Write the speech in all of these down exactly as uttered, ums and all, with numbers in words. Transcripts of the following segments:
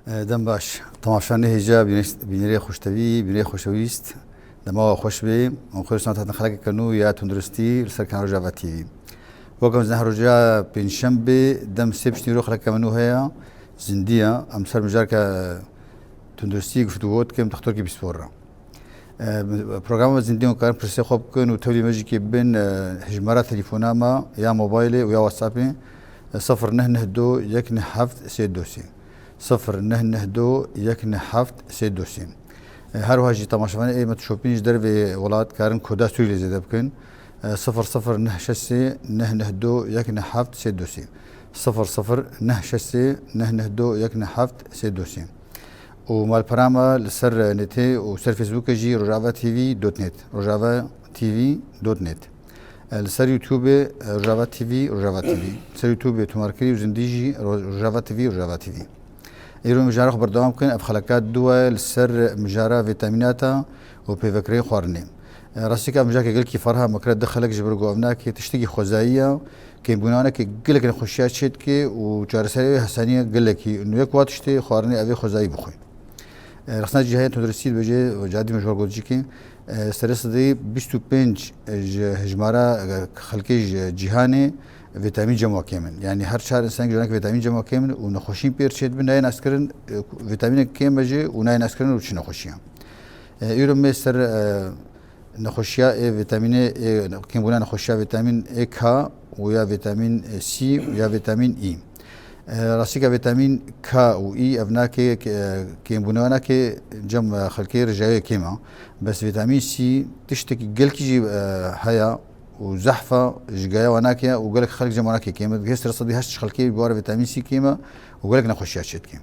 E, dem baş. Temaşanê hêja, bînê-, bînerê xweştevî, bînerê xweşewîst. Dema we xweş bê. Em xwe sanat hatin xelekeke nû ya tunduristî li ser kanala Rojava T V. Wek em zina roja pêncşembê dem sê piştnîro xelekeke me nû heye. Zindî ye. Em ser mijarke tunduristî guftûgo dikin, dixtorkî pîspor re. E, programa me zindî hûn karin pirsê xwe bikin û tevlî me jî kê bin, e, hejmara telefona me ya mobaylê û ya WhatsAppê, e, sifir neh neh do yek neh heft sê do sê. Sifir neh neh do yek neh heft sê do sê. E, her wiha jî temaşevanê ê me dişopîn ji dervê welat karin koda Sûrî lê zêde bikin. E, sifir sifir neh şeş sê neh neh do yek neh heft sê do sê. Sifir sifir neh şeş sê neh neh do yek neh heft sê do sê. Û malpera me li ser netê û ser Facebookê jî Rojava T V dot net. Rojava T V dot net. E, li ser YouTubeê, e, Rojava T V, Rojava T V. Li ser YouTubeê tomarkirî û zindî jî Ro-, Rojava T V, Rojava T V. Îro mijara xwe berdewam bikin, ev xeleka du e li ser mijara vîtamînata û pêvekirê xwarinê. E, rastî ka mijake gelkî ferha me kire du xelek ji ber ku ev nake tiştekî xwezayî ye. Kêmbûna wanakê gelek nexweşiya çê dike û çareserê wê hesanî ye gelekî. Û yek wa tiştê xwarinê ev ê xwezayî bixwe. E, rexsana cîhaya tunduristî dibêje, cadî me ji we got jî ke, e, serê sedî bîst û pênc ji hejmara, e, xelkê ji cîhanê vîtamîn cem wa kêm in. Yanî her çar însan ji wanakê vîtamîn cem wa kêm in û nexweşîn pêr çê dibin, nayên naskirin, e, vîtamînek kêm e jî û nayên naskirin û çi nexweşiyan. E, îro me ser, e, Nexweşiya ê vîtamînê ê, kêmbûna nexweşiya vîtamîn ê K û ya vîtamîn C û ya vîtamîn E. E, rastîka vîtamîn K û E ev nake, e, kêmbûna nake cem, e, xelkê rêjayê kêm e. Bes vîtamîn C tiştekî gelkî jî, e, heye û zehf e ji gaya wanakê û gelek xelk cem wanakê kêm e. Digihê sera sedî heşt xelkê ji bar vîtamîn C kêm e û gelek nexweşiya çê dike.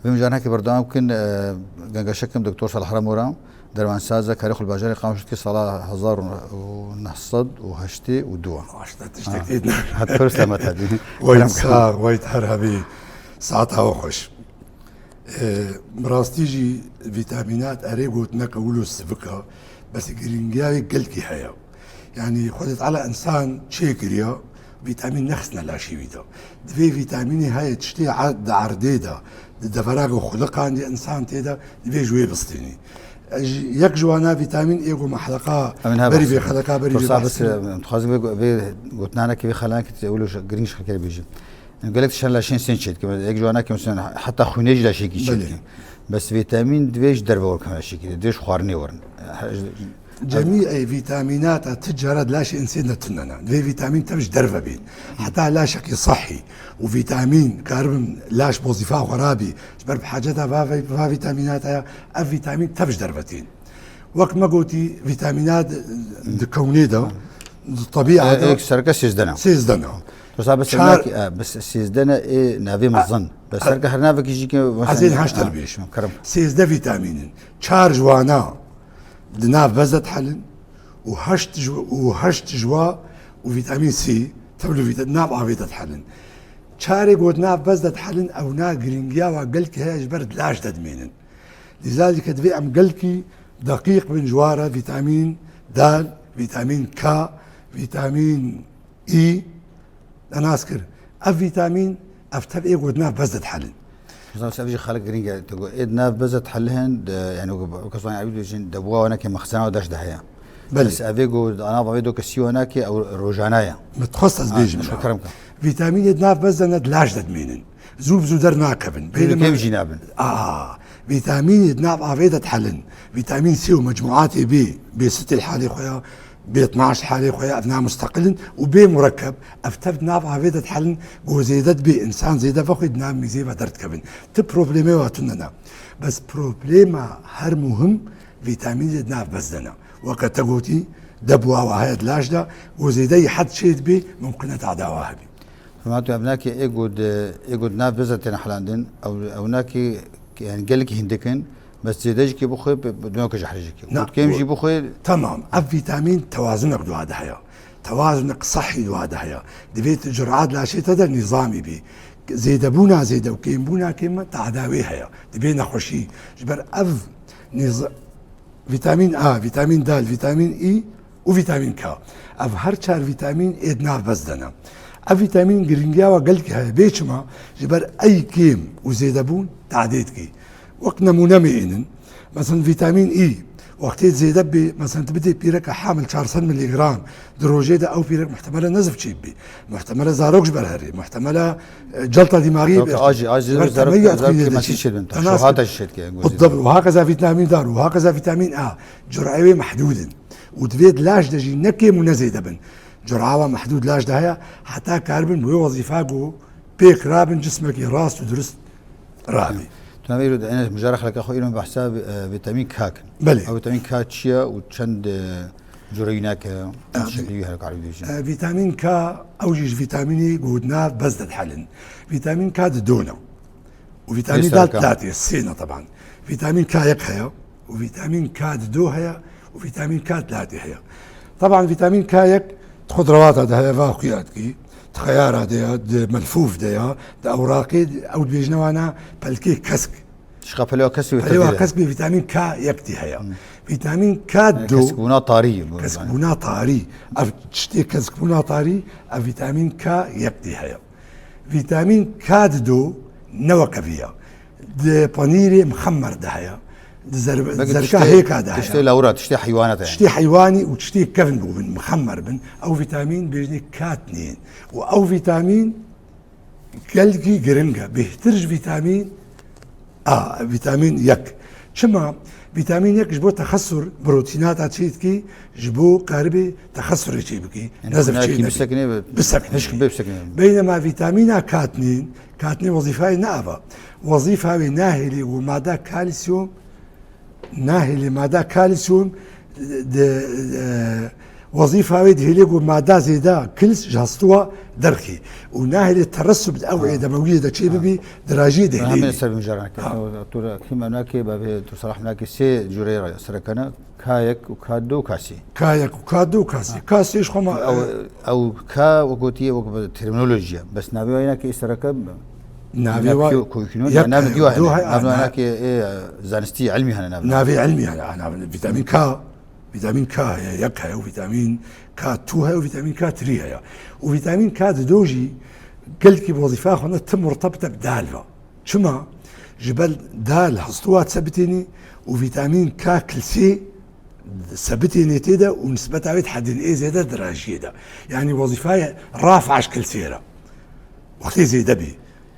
Vê mijarnekê berdewam bikin, e, gengeşekim Doktor Salih Remora, dermansaz e, karê xwe li bajarê Qamişlo dike sala hezar û neh sed û heştê û du. Aşta tiştek Ha. têdine. Hat pir selamet hatî. Wayt Kerem sax, wayt her hebî. Saeta we xweş. E, bi rastî jî vîtamînat erê gotineke wilo sivik e, bes giringiya wê gelkî heye. Yanî Xwedê Teala însan çêkiriye, vîtamîn nexistine laşê wî de. Divê vîtamînê heye tiştê e-, di erdê de, di deveragê xuliqan de însan tê de, divê ji wê bistênî. E, ji, yek ji wana vîtamîn ê ku me heleqa Emin ha berî vê bahsedin. Xeleqa berî vê Pirsa bahs bes, kirin. Em dixwazin vê go-, vê gotinanekî vê xelanekî wilo ji, giring ji xelkê re bêjin. Gelek tiştan laşên sên çêdike. Yek ji wana ke mesela heta xwînê jî laşekî Belê. çêdike. Bes vîtamîn divê ji derve werke laşekî, divê ji xwarinê werin. Cemî ê vîtamînata ti cara di laşê însên de tune ne. Divê vîtamîn tev ji derve bên. Heta laşekî sehî û vîtamîn karibin laş bi wezîfa xwe rabî. Ji ber bi haceta va, va vîtamînata ya, ev vîtamîn tev ji derve tên. Wek me gotî, vîtamîna di, di kewnê de, di tebîa E, de êk sereke sêzdeh ne. sêzdeh ne. Dosa bes Çar- evnakî, e, bes sêzdeh ne ê navê mezin. Bes sereke her navekî jî ke Ez ên heşt Ha, dibêjim. kerem. Sêzdeh vîtamîn in. Çar ji wana di nav bez de dihelin û heşt ji, û heşt ji wa û vîtamîn C, tev li vîta-, nav avê de dihelin. Çarê ku di nav bez de dihelin, ew na giringiya wa gelkî heye ji ber di laş de dimênin. Lîzalîke divê em gelkî deqîq bin ji wa re vîtamîn D, vîtamîn K, vîtamîn E, te nas kir. Ev vîtamîn, ev tev ê ku di nav bez de dihelin. Mesela ev jî xelk girîng e, tu got, ê di nav bez de dihelin, de, yani, wek, wek zimanê erebî dibêjin, debuwa wanakê mexzena wa daş de heye. Belê. Bes ev ê ku di nav avê do kesî wanakê, ew rojana ye. Min dixwest ez Ha, bêjim şo ya. kerem ke. Vîtamînê di nav bez de ne di laş de dimênin. Zû bi zû dernakevin. Zû Bêlê kêm me- jî nabin. Aa, vîtamînê di nav avê de dihelin. Vîtamîn C û mecmuatê B, B sî li halê xwe ya, B itnaş li halê xwe ya, ev namusteqil in û bê murekkeb, ev tev di nav avê de dihelin, ku zêde dibê, însan zêde vexwê di nav mîzê ve derdikevin. Ti problemê wa tune ne. Bes problema her muhim vîtamînê di nav bez de ne. Weke te gotî, debuwa wa heye di laş de, ku zêde yî hed çê dibê, mumkin e tedawa hebî. Hema tu evnakê ê ku di, ê ku di nav bize têne helandin, ew, ewnakê, yani gelekî hindik in, bes zêde jî kê bixwe, bi, bi, dûna ku jehre jî kê. Na, Ku kêm bu- jî bixwe. Tamam, ev vîtamîn tewazunek dua de heye. Tewazunek sehî dua de heye. Divê tu curat laşê te de nîzamî bî. Zêdebûna zêde û kêmbûna kêm tadawê heye. Dibê nexweşî. Ji ber ev nîz-, Vîtamîn A, vîtamîn D, vîtamîn E û vîtamîn K. Ev her çar vîtamîn ê di nav bez de ne. Ev vîtamîn girîngiya we gelkî heye. Bê çima? Ji ber ey kêm û zêdebûn tadê dikî. Wek nemûne mê ênin. Mesela vîtamîn E, wextê zêde bê, mesela tu bidê pîreka hamil çar sed milîgram, di rojê de ew pîrek muhtemele nezif çêbibî. Muhtemele zarok ji ber herê. Muhtemele, e, celta dîmaxî Yok, bê. Acî, acî Ji ber zarok, temeya zarok xwînê de masî çê. Çêdibin. Te nas Şuhata kir. Çêdike, Bidabin. Û haqeza vîtamîn D û haqeza vîtamîn A. Cureyê wê mehdûd in. Û divê di laş de jî ne kêm û ne zêde bin. Cura wa mehdûd laş de heye, heta karibin bi wê wezîfa ku pêk rabin, cismekî rast û durust rabî. Tu navê îro de, Enes, mijara xeleka xwe îro behsa, e, vîtamîn K kin. Belê. Ew vîtamîn K çi ye û çend, e, cureyî nake, çend şeklî wî hene, karî bêjin? E, vîtamîn K, ew jî ji vîtamînê ku di nav bez de dihelin. Vîtamîn K di do ne. Û vîtamîn D serkan. Di latê sê ne teban. Vîtamîn K yek heye. û vîtamîn K di do heye û vîtamîn K di latê heye. Teban vîtamîn K yek di xudrewata de heye, va xuya dikî, di xeyara de ye, di melfûf de ye, di ewraqê, ew dibêjine wana pelkê kesk. Şiqa pelewa kesk wê Pelewa tevî de. Kesk bê vîtamîn K yek tî heye. Hmm. Vîtamîn K Yani do, keskbûna tarî ye bu yani. Keskbûna tarî. Ev tiştê keskbûna tarî, ev vîtamîn K yek tî heye. Vîtamîn K di do ne weke vî ya. Di penîrê mixemmer de heye. Di zer-, Belkî zerka tiştê, hêka de heye. Tiştê lewra, tiştê heywana de yani. Tiştê heywanî û tiştê kevn bûbin, mixemmer bin. Ew vîtamîn bêjinê K tnên. Û ew vîtamîn gelkî giring e. Bêhtir ji vîtamîn A, vîtamîn yek. Çima? Vîtamîn yek ji bo texesur protînata çê dikî, ji bo karibê texesurê çê bikî. Yani nezif çê nebî. Bisekine, bisekine. Hişk bê bisekine. Beynema vîtamîna K tnên, K tnên wezîfayê ne ava. Wezîfa wê nahêlê û mada kalsiyum, nahêlê mada kalsiyum, de, e, wezîfa wê dihêlê ku mada zêde kils ji hestûwa derxî û nahêlê teresub di ew Ha. êdemewiyê de çêbibî, Ha. Dirajiyê dihêlê. Hemen ser mijaran ke. Ha. Tu, tu, tu, kim emnake, bavê, tu salah emnake sê cûreyê re serekene, K yek û K du û K sê. K yek û K du û K sê. Ha. K sê ji xwe ma, Ew, e, ew K wek gotiye, wek terminolojiye. Bes navê wayna ke sereke Navê wa kökünü, yek navê heye, diwa hene. Navê na- nake, e, zanistî, ilmî hene navê. Navê ilmî hene, ha, navê. Vîtamîn K, vîtamîn K heye, yek heye, û vîtamîn K two heye, û vîtamîn K three heye. Û vîtamîn K di do jî gelkî bi wezîfa xwe ne tim murtebite bi dal ve. Çima? Ji ber dal hestûwa sebitênî û vîtamîn K kilsê sebitênê tê de û nisbeta wê di hedên ê zêde dirajiyê de. Yanî wezîfayê rafa ji kilsê re. Wextê zêde bî.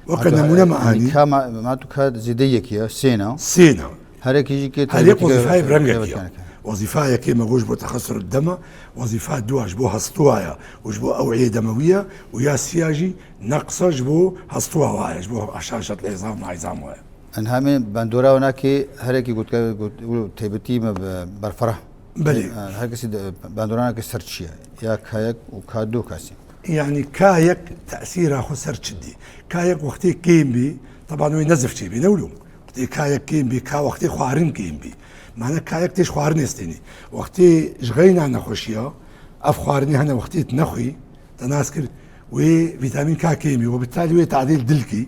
Weke Hatta, nemûne me e, anî. Ka ma, ma tu ka zêde yekî ye, sêna. Sêna. Her yekî jî kê Her yek taybetî wezîfayê ke-, bi rengekî ye. taybetî ke. Wezîfa yekê me got ji bo texesur dema, wezîfa dua ji bo hestûwa ye û ji bo ew ê demewî ye û ya siya jî neqsa ji bo hestûwa wa ye, ji bo haşaşet lê zam, ay zam wa ye. Enhamê bandora wina kê her yekî got ke, got, û taybetî me bi berfireh. Belê. E, her kesî de bandorana ke ser çi ye? Ya ka yek û ka du kasî. Yanî ka yek tesîra xwe ser çi dî? Ka yek wextê kêm bî, teban wê nezif çêbî, ne wilo? Wextê ka yek kêm bî, ka wextê xwarin kêm bî. Mane ka yek tê ji xwarinê stênî. Wextê ji xeyna nexweşiya, ev xwarinê hene wextê tu nexwî, te nas kir, wê vîtamîn K kêm bî, we bi talî wê tadîl dilkî,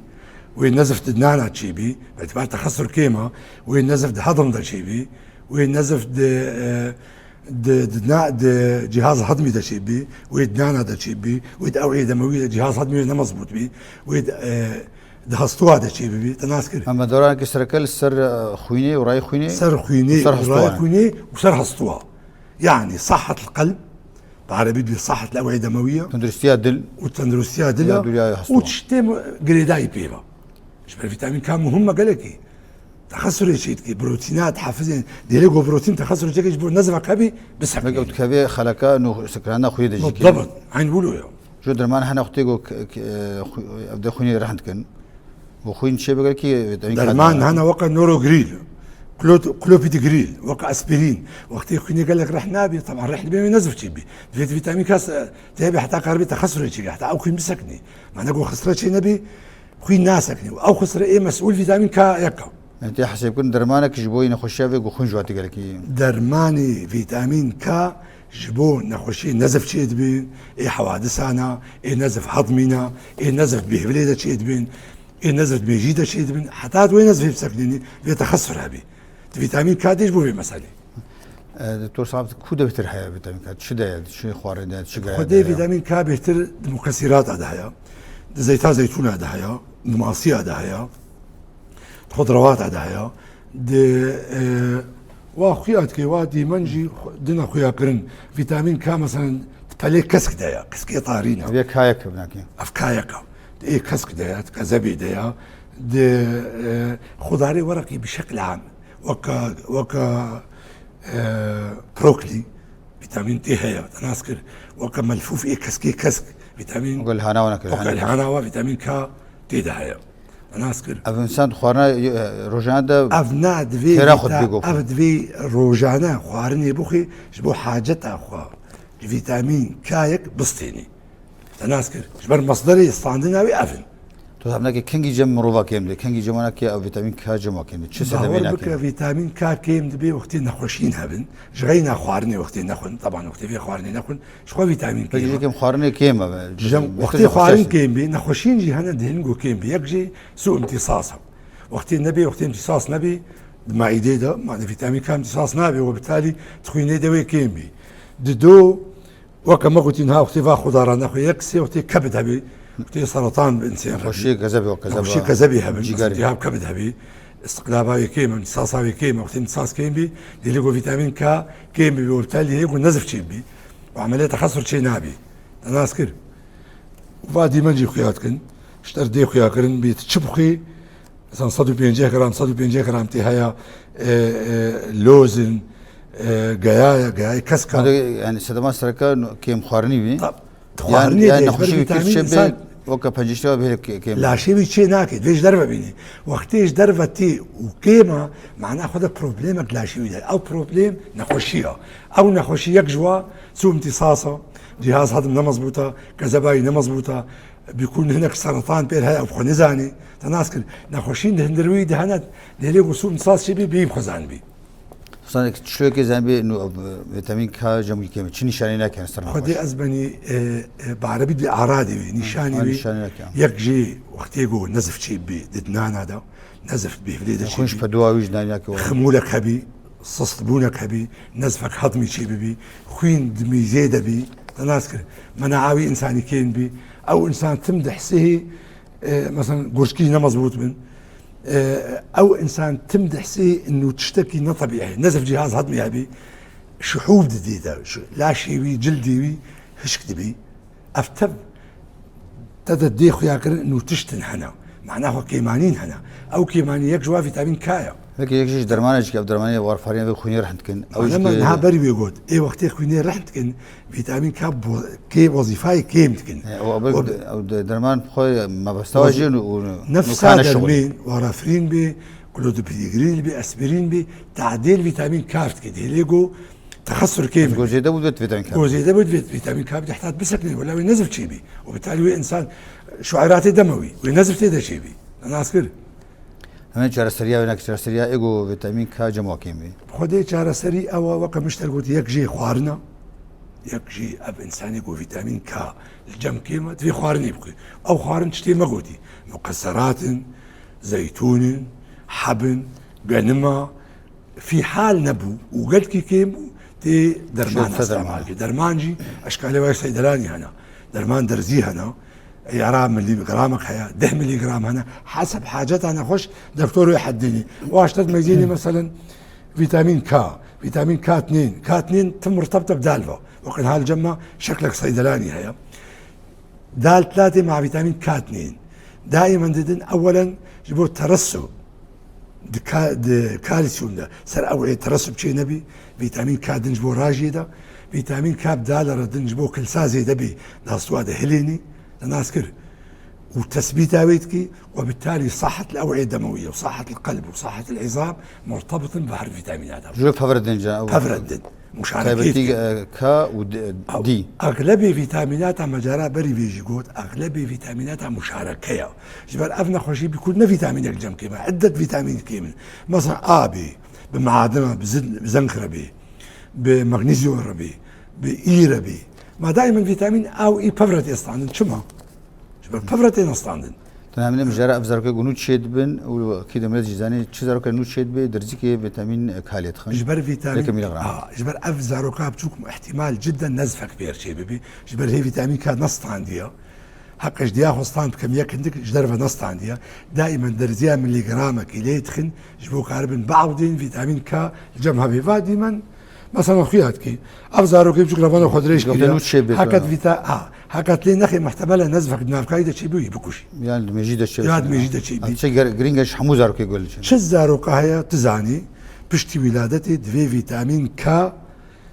wê nezif di nana çêbî, bi îtibar texesur kêm a, wê nezif di hedim de çêbî, wê nezif di, e, Di, di na-, di cihaz hedmî de çêbî, wê di nana de çêbî, wê di ew ê demewî de cihaz hedmî wê ne mezbût bî, wê di, e, di hestûwa de çêbibî, te nas kir. Em doranekî sereke li ser, e, xwînê û rayê xwînê Ser xwînê, û ser û rayê hestûwa. Xwînê û ser hestûwa. Yanî sahet li qelb, bi erebî dibê sahet li ew ê demewî ye. Tenduristiya dil. Û tenduristiya dil Ya e. Dûriya hestûwa. Û tiştê girêdayî pê ve. Ji ber vîtamîn K muhim e gelekî. Texesurê çê dikî, protîna dihafizê, dêlê ku protîn texesurê çêkê ji bo nezvek hebî, biseknî. Belkî ew dikevê xeleka nû sekrana xwînê de jî kê. Mutlaqan, eyn wilo ya. Ji derman hene wextê ku k-, k-, xwî-, ev de xwînê rehn dikin. Û xwîn çê bigere kî vîtamîn K Derman derman. Hene weke norogril, klot-, klopidogril, weke aspirîn. Wextê xwînê gelek reh nabî, teban reh dibe wê nezv çê bî. Divê vîtamîn K se-, tê bê heta karibê texesurê çêkê, heta ew xwîn biseknî. Mane ku xisre çê nebî, Xwîn nasekine û ew xisre ê mesûl vîtamîn K yek e. Em tê hesêbkirin dermanek ji bo nexweşiya vê ku xwîn ji watî gelekî. Dermanê vîtamîn K ji bo nexweşiyê nezif çêdibin, ê hewadisana, ê nezif hedmîna, ê nezif bêhvilê de çêdibin, ê nezif mêjî de çêdibin. Heta tu wê nezifê biseknînî, vê texesur hebî. Di vîtamîn K tê ji bo vê meselê. E, Doktor Samet, ku de bêhtir heye vîtamîn K? Çi de ye? Çi xwarin de ye? Çi gaya de ye? Xwedê vîtamîn K bêhtir di mukesîrata de heye. Di zeyta zeytûna de heye. Di masiya de heye. Di xudrewata de heye. Di, e, wa xuya dike, wa dîmen jî xu-, dina xuya kirin. Vîtamîn K, meselen, di pelê kesk de ye. Keskê tarî ne. Vê kayek binakê. Ev kayek e. Di ê kesk de ye, di kezebê de ye. Di, e, xudarê wereqî bi şekil am. Weke, weke e, brokolî, vîtamîn T heye, te nas kir. Weke melfûf ê keskê kesk, vîtamîn Weke lihana wana kir, Weke lihana lihana wa vîtamîn K tê de heye. Te nas kir. Ev însan xwarina, e, rojane de Ev na divê têra xwe vîta-, dibê goxin. Ev divê rojane xwarinê bixwê ji bo haceta xwe ji vîtamîn K yek bistênî. Te nas kir. Ji ber mesderê standina wê ev in. Tu hemnakê kengî cem mirova kêm dê, kengî cem wana kê ev vîtamîn K cem wa kêm dê. Çi sebebê Bawer nake? Bike, vîtamîn K kêm dibê wextê nexweşîn hebin. Ji xeyna xwarinê wextê nexwin. Teban wextê vê xwarinê nexwin. Ji xwe vîtamîn Peki kêm ji e. kêm xwarinê kêm e. Cem, Betir wextê ji xwarin xwesayê. Kêm bî, nexweşîn jî hene dihên ku kêm bî. Yek jî sû imtîsas e. Wextê nebê, wextê imtîsas nebê, di maîdê de, ma de vîtamîn K imtîsas nabê, we bi talî di xwînê de wê kêm bî. Di do, Weke me gotî niha wextê va xudara nexwe, yek sê wextê kebid hebî, wextê seratan bi insên Nexweşiyê kezebê, o kezeba Nexweşiyê kezebê hebin, cîgerê. Mesela iltihab kebid hebî, istiqlaba wê kêm, imtisasa wê kêm, wextê imtisas kêm bî, dê lê ku vîtamîn K kêm bî, wê telî hê ku nezif çê bî. Û emeliyê texesur çê nabî. Te nas kir. Va dîmen jî xuya dikin. Ji te re dê xuya kirin bî, tu çi bixwî, Mesela sed û pêncî gram, sed û pêncî gram tê heye, e, e, lozin, e, geya ye, geyayê kesk e. Hadi, yani sedema sereke kêm xwarinî bî. Tab-, Yan, xwarinê yan de, nexweşî ji ber wî kir vîtamîn çê bê, insan weke pencîştiya bê kê-, kêm. Laşê wî çê nake, vê ji derve bînî. Wextê ji derve tê û kêm e, mana xwe de problemek laşê wî de. Ew problem nexweşî ye. Ew nexweşî yek ji wa sû imtîsas e, cihaz hedim ne mezbût e, kezeba wî ne mezbût e, bîkûn hinek seratan pêr heye, ew xwe nizanî. Te nas kir. Nexweşîn di hundir wî de hene, dê lê ku sû imtîsas çê bî, bî xwezan bî. Xwezan çilokê zen bî, nû, e, vîtamîn K cem wî kêm e. Çi nîşanî nake ser nexweş? Xwedê ez benî, e, e, bi erebî dibê aradê wî, nîşanî Ha, wî, nîşanî nake. Yek jî wextê ku nezif çê bî, di dinana de, nezif bêhvilê de çê Xunş bî. Peduwa wî ji nayî nake. Ximûlek hebî, sistbûnek hebî, nezfek hedmî çê bibî, xwîn di mîzê de bî, te nas kir. Mena'a wî însanî kêm bî. Ew însan tim dihsihî, e, mesela gurçkî ne mezbût bin. E, ew însan tim dihsihî inu tiştekî ne tebîî, nezif cihaz hedmî hebî. Şihûb didî de, şu laşê wî, cildê wî hişk dibî. Ev tev te de dê xuya kirin û tiştin hene. Mana xwe kêmanîn hene. Ew kêmanî yek ji wa vîtamîn K ye. Peki yek jî ji dermanê jî, ev dermanê warfariyên vê xwînê rehn dikin. Ew jî Mana me kê-, niha berî wê got. Ê wextê xwînê rehn dikin, vîtamîn K bo-, kê wezîfayê kêm dikin. E, ew, ew, Wer- ew de-, derman xwe mebesta Wezî-, jî û, û, nefsa nûka neşewin. Dermên, warfarîn bê, klodopirigrîl bê, aspirîn bê, tadêl vîtamîn K dike. Dê lê go Texesur kêm Go bî. Zêde bû divêt vîtamîn K. Go zêde bû divêt vîtamîn K bî, heta bisekine, wela wê nezif çê bî. Û bi talî wê însan şueratê deme wî. Wê nezif tê de çê bî. Nas kir. Hemen çareseriya wê nake çareseriya ê go vîtamîn K cem wa kêm bî. Xwedê çareserî ew e, weke min ji te re gotî, yek jê xwarin e. Yek jî ev însanê go vîtamîn K li cem kêm e, divê xwarinê bixwî. Ew xwarin çi tê me gotî. Mukesserat in, zeytûn in, heb in, genim e, fîhal nebû û gelkî kêm bû, tê derman Şefe derman. Îstîmal kir. Derman jî eşkalê wek seydelanî hene. Derman derzî hene. Yara milîgramek heye, deh milîgram hene. Heseb haceta nexweş doktor wê heddînî. Wa ji te dimeyzînî, meselen, vîtamîn K, vîtamîn K tnên. K tnên tim murtebit bi dal ve. Wekî hal cem me şeklek seydelanî heye. Dal tlatê ma vîtamîn K tnên. Daîmen didin, ewelen ji bo teresu, di ka-, di kalsiyum de ser ew ê teresu çê nebî, vîtamîn K din ji bo rajiyê de, vîtamîn K bi dal re din ji bo kilsa zêde bî, dastuwa de hilênî, te nas kir. Û tesbîta wê dikî, we bi talî sahet li ew ê demewiyê û sahet li qelb û sahet li îzam murtebit in bi her vîtamîna de. Ji pevre din ca, ew Pevre din. Muşarekeyê Taybetî, dike. E, K û D, Ew, D. Exlebê vîtamînata me cara berî vê jî got, exlebê vîtamînata muşareke ye. Ji ber ev nexweşî bî ku ne vîtamînek cem kêm e, iddet vîtamîn kêm in. Mesela A bê, bi madin re, bi zin-, bi zenk re bê, bi magnîzyum re bê, bi î re bê. Ma daîmen vîtamîn A û î pevre tê standin. Çima? Ji ber pevre tê nestandin. Tena em ê mijara ev zarokê ku nû çêdibin û kî de millet jî zanî çi zarokê nû çêdibe, derzîkê vîtamîn K lê dixin. Ji ber vîtamîn, Yek miligram. Ha, ji ber ev zaroka biçûk ihtimal cidden nezfek pêr çê bibe. Ji ber hê vîtamîn K nestandiye. Heq ji diya xwe stand bikim, yek hindik ji derve nestandiye. Daimen derziya miligramekî lê dixin, ji bo karibin biewdên vîtamîn K li cem hevê. Va dîmen, mesela xuya dikî. Ev zarokê biçûk revana xwe dirêj Gavdên kiriye. û çê bê Heqet tena. vîta-, ha, heqet lê nexê mehtemele nezfek di navkayî de çê bûyî bikuşî. Yan di mêjî de çê Ya di bê. mêjî de çê bî. Ev çi ger-, girîng e ji hemû zarokê gol çin. Çi zaroka heye, tu zanî, piştî wîladetê divê vîtamîn K,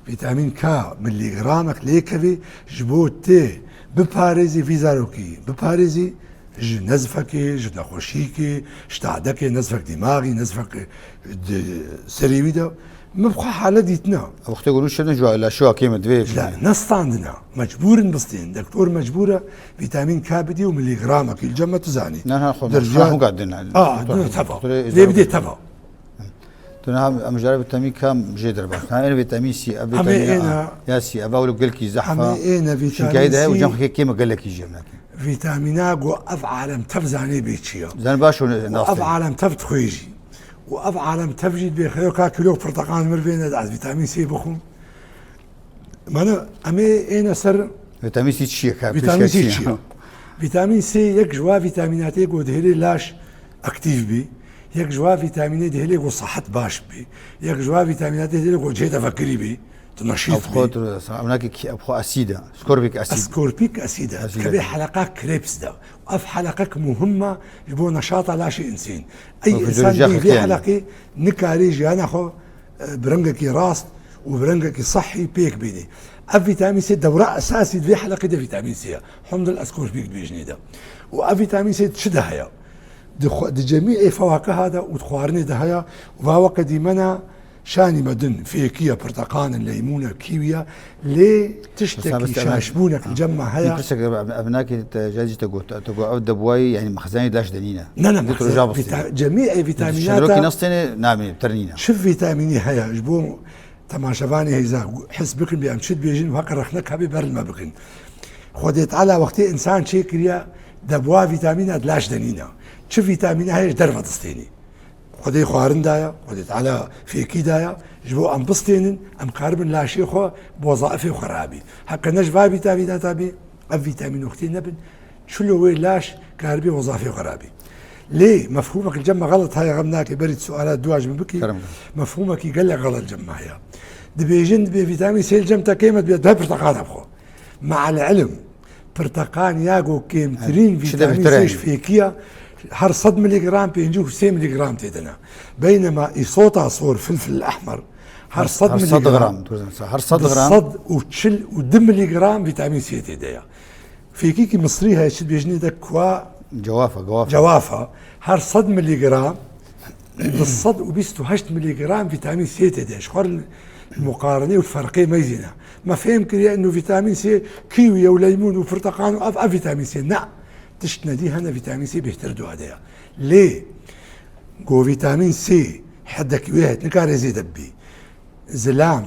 vîtamîn K miligramek lê kevê, ji bo tê biparêzî vî zarokî, biparêzî ji nezfekê, ji nexweşîkê, ji tadekê, nezfek dîmaxî, nezfek di serê wî de. Min bi xwe hale dîtina. Wextê ku nû çêdin ji laşiya kêm e divê La, nestandina. Mecbûr in bistên. Doktor mecbûr e vîtamîn K bidî û miligramekî li cem me tu zanî. Ne, ne, xwe Derziya- xwe gat din. A, Doktor, ne, teva. doktorê Lê bidê êzarok- teva. Tu niha em jare vîtamîn K jê derbas. Ha, ên vîtamîn C, ev Em ê vîtamîn êna- A, ya C, ev ewlo gelkî zehf Em e. ê êna Çînkayî vîtamîn de heye û C. cem xekê kêm e gelekî jê em nakin. Vîtamîna ku ev alem tev zanê bê çi ye. Zan baş û Û ev nastin. alem tev dixwêjî. Û ev alem tev jî dibê xeyo ka kîlok pirteqan mir vêne de ez vîtamîn C bixwim. Mana em ê êne ser Vîtamîn C çi ye ka? Vîtamîn C Pêşkek çi çi ye? ye? Vîtamîn C yek ji wa vîtamînatê ku dihêlê laş aktîf bî. Yek ji wa vîtamînê dihêlê ku sihet baş bî. Yek ji wa vîtamînatê dihêlê ku cihê te vekirî bî. Tu neşît Ev xwe bî. tu, ev nakî ki-, ev xwe asîd e. Skorbîk asîd. Askorpîk asîd e. Asîd Kevê e. heleqa Krebs de. Ev heleqek muhim e ji bo neşata laşê însên. Ey Ev însan vücudu bî vê jexekiyan. heleqê nikarê jiyana xwe, e, bi rengekî rast û bi rengekî sehî pêk bînî. Ev vîtamîn C dewra esasî di vê heleqê de vîtamîn C ye. Hûn dil askorpîk dibêjinê de. Û ev vîtamîn C çi de heye? Di xwe, di cemî ê fewakiha de û di xwarinê de heye û va weke dîmena Şanî me din fêkî ye, pirteqan in, leymûn e, kîwî ye. Lê tiştekî Mesela, mesela, şaşbûnek li cem me heye. Min pirsek, ev, ev nakê te, jadî te got, te got, ev debwayî, yani, mexzanê laş de nîne. Ne, ne, Got mexzen-, roja bistê. vîta-, cemî, e, vîtamînata Çirokî nastêne, namê, ter nîne. Çi vîtamînî heye? Ji bo temaşevanê hêza, his bikin, bê em çi dibêjin, heqe rexnek hebê ber li me bikin. Xwedê Teala wextê insan çêkiriye, debwa vîtamîna di laş de nîne. Çi vîtamîne heye ji derve distênî. Xwedê xwarin daye, Xwedê Teala fêkî daye, ji bo em bistênin, em karibin laşê xwe bi wezaifê xwe rabî. Heqe ne ji va vîtamînata bê, ev vîtamîn wextê nebin, çilo wê laş karibê wezafê xwe rabî. Lê mefhûmek li cem me xelet heye, xem nake, berî tu suala dua ji min bikî. Kerem. Mefhûmekî gelek xelet li cem me heye. Dibêjin, dibê vîtamîn C li cem te kêm e, dibê tu her pirteqana bixwe. Me'el ilim, pirteqan ya ku kêmtirîn Yani, çi de vîtamîn bihtir C yani. ji fêkî ya, her sed miligram pêncî û sê miligram tê de ne. Beynema îsota sor, filfil ehmer, her Her, sed her sed miligram, gram, dur, her sed gram. du sed û çil û du miligram vîtamîn C tê de ya. Fêkîkî Misrî heye, çi dibêjinê de kua Cewafa, cewafa. cewafa, her sed miligram, du sed û bîst û heşt miligram vîtamîn C tê de. Ji xwe re muqarene û ferqê meyzîne. Me fêm kiriye eno vîtamîn C kîwî ye û leymûn û pirteqan û ev, ev vîtamîn C. Ne. Tişt nedî hene vîtamîn C bêhtir dua de ye. Lê go vîtamîn C hedekî wê heye, nikare zêde bibî. Zilam.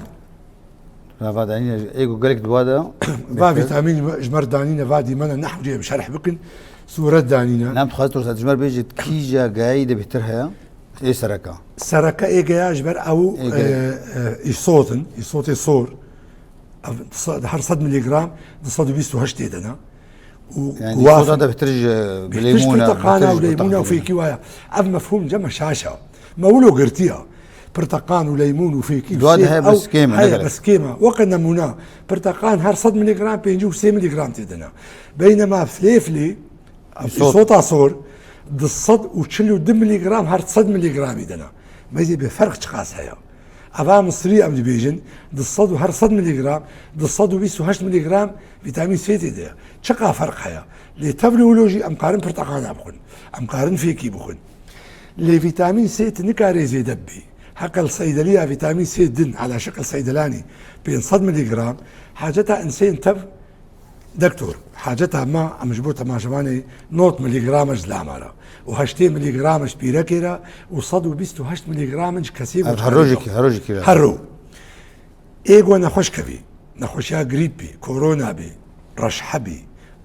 Rava danîne, ê ku gelek dua de Va bêhtir. vîtamîn ji me-, ji me re danîne, va dîmene, nehw cê em şerh bikin. Sûret danîne. Nam dixwaze tu ji me re bêjî, kîja gayî de bêhtir heye? Ê sereka. Sereke ê geya ji ber ew, Ê geya. e, e, îsot in, îsotê sor. Ev du sed, her sed miligram du sed û bîst û heşt tê de ne. Û Yani, guaf soda in. de bêhtir ji Bêhtir ji bilêmûna, pirteqana bêhtir û ji leymûna û pirteqana. fêkî waya. Ev mefhûm cem me şaş e. Me wilo girtiye. Pirteqan û leymûn û fêkî û Dua de sêv heye, ew bes kêm e, heye, ne gerek. bes kêm e. Weke nemûne, pirteqan her sed miligram pêncî û sê miligram tê de ne. Beynema flêflê, Îsot. îsota sor, du sed û çil û du miligram her sed miligramî de ne. Meyzê bê ferq çiqas heye. Eva Misrî em dibêjin, du sed û her sed miligram, du sed û bîst û heşt miligram vîtamîn C tê de ye. Çiqa ferq heye? Lê tevlî wilo jî em karin pirteqana bixwin. Em karin fêkî bixwin. Lê vîtamîn C tu nikarê zêde bibî. Heqel seydeliya vîtamîn C din, ala şekil seydelanî, pênc sed miligram, haceta insên tev Doktor, haceta me, em ji bo temaşevanê nod miligram ji lama re û heştê miligram ji pîrekê re û sed û bîst û heşt miligram ji kesê Her, her rojekî, her rojekî re. Her roj. Ê ku nexweş kevî, nexweşiya grîp bî, korona bî, reşhe bî,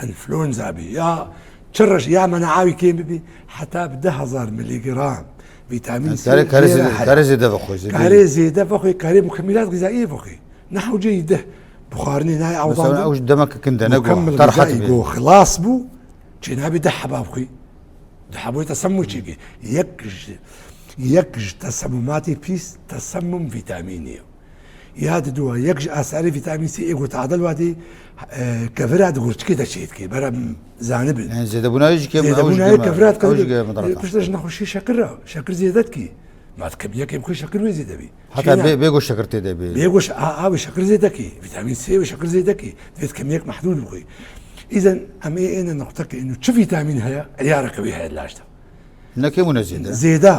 enfluenza bî, ya Çi reş ya mena'a wî kêm bibî, heta bi deh hezar miligram vîtamîn C Kare, kare jê re zêde, heye. Kare zêde vexwe, zêde. Kare zêde vexwe, kare mukemmilat gizayî vexwe. Nehew ceyî deh bi xwarinê nayê. Mesela ewdan ew ji demek kin de ne go, mukemmel terhat gizayî bê. Go xilas bû, çê nabê deh heba bixwî. Deh heba te semû çêkê. Yek ji, yek ji tesemûmatê pîs, tesemûm vîtamînê ye. Ya diduwa, yek ji asarê vîtamîn C ê ku tadil wadî, e, kevira di gurçikê de çêdikê, bera em zanibin. Yani zêdebûna wê jî kêm, ew jî kevira dikevire. Ew jî kêm, e, piştre ji nexweşî şekir re, şekir zêde dikî. Ma dikim yekê bixwî şekir wê zêde bî. Heta bê, bê ku şekir tê de bî. Bê ku ş-, a, a wê şekir zêde kî. Vîtamîn C wê şekir zêde kî. Divê dikim yek mehdûd bixwî. Îzen em ê êne noqtekê inu çi vîtamîn heye, eliyara qewî heye di laş de. Ne kêm û ne zêde. Zêde.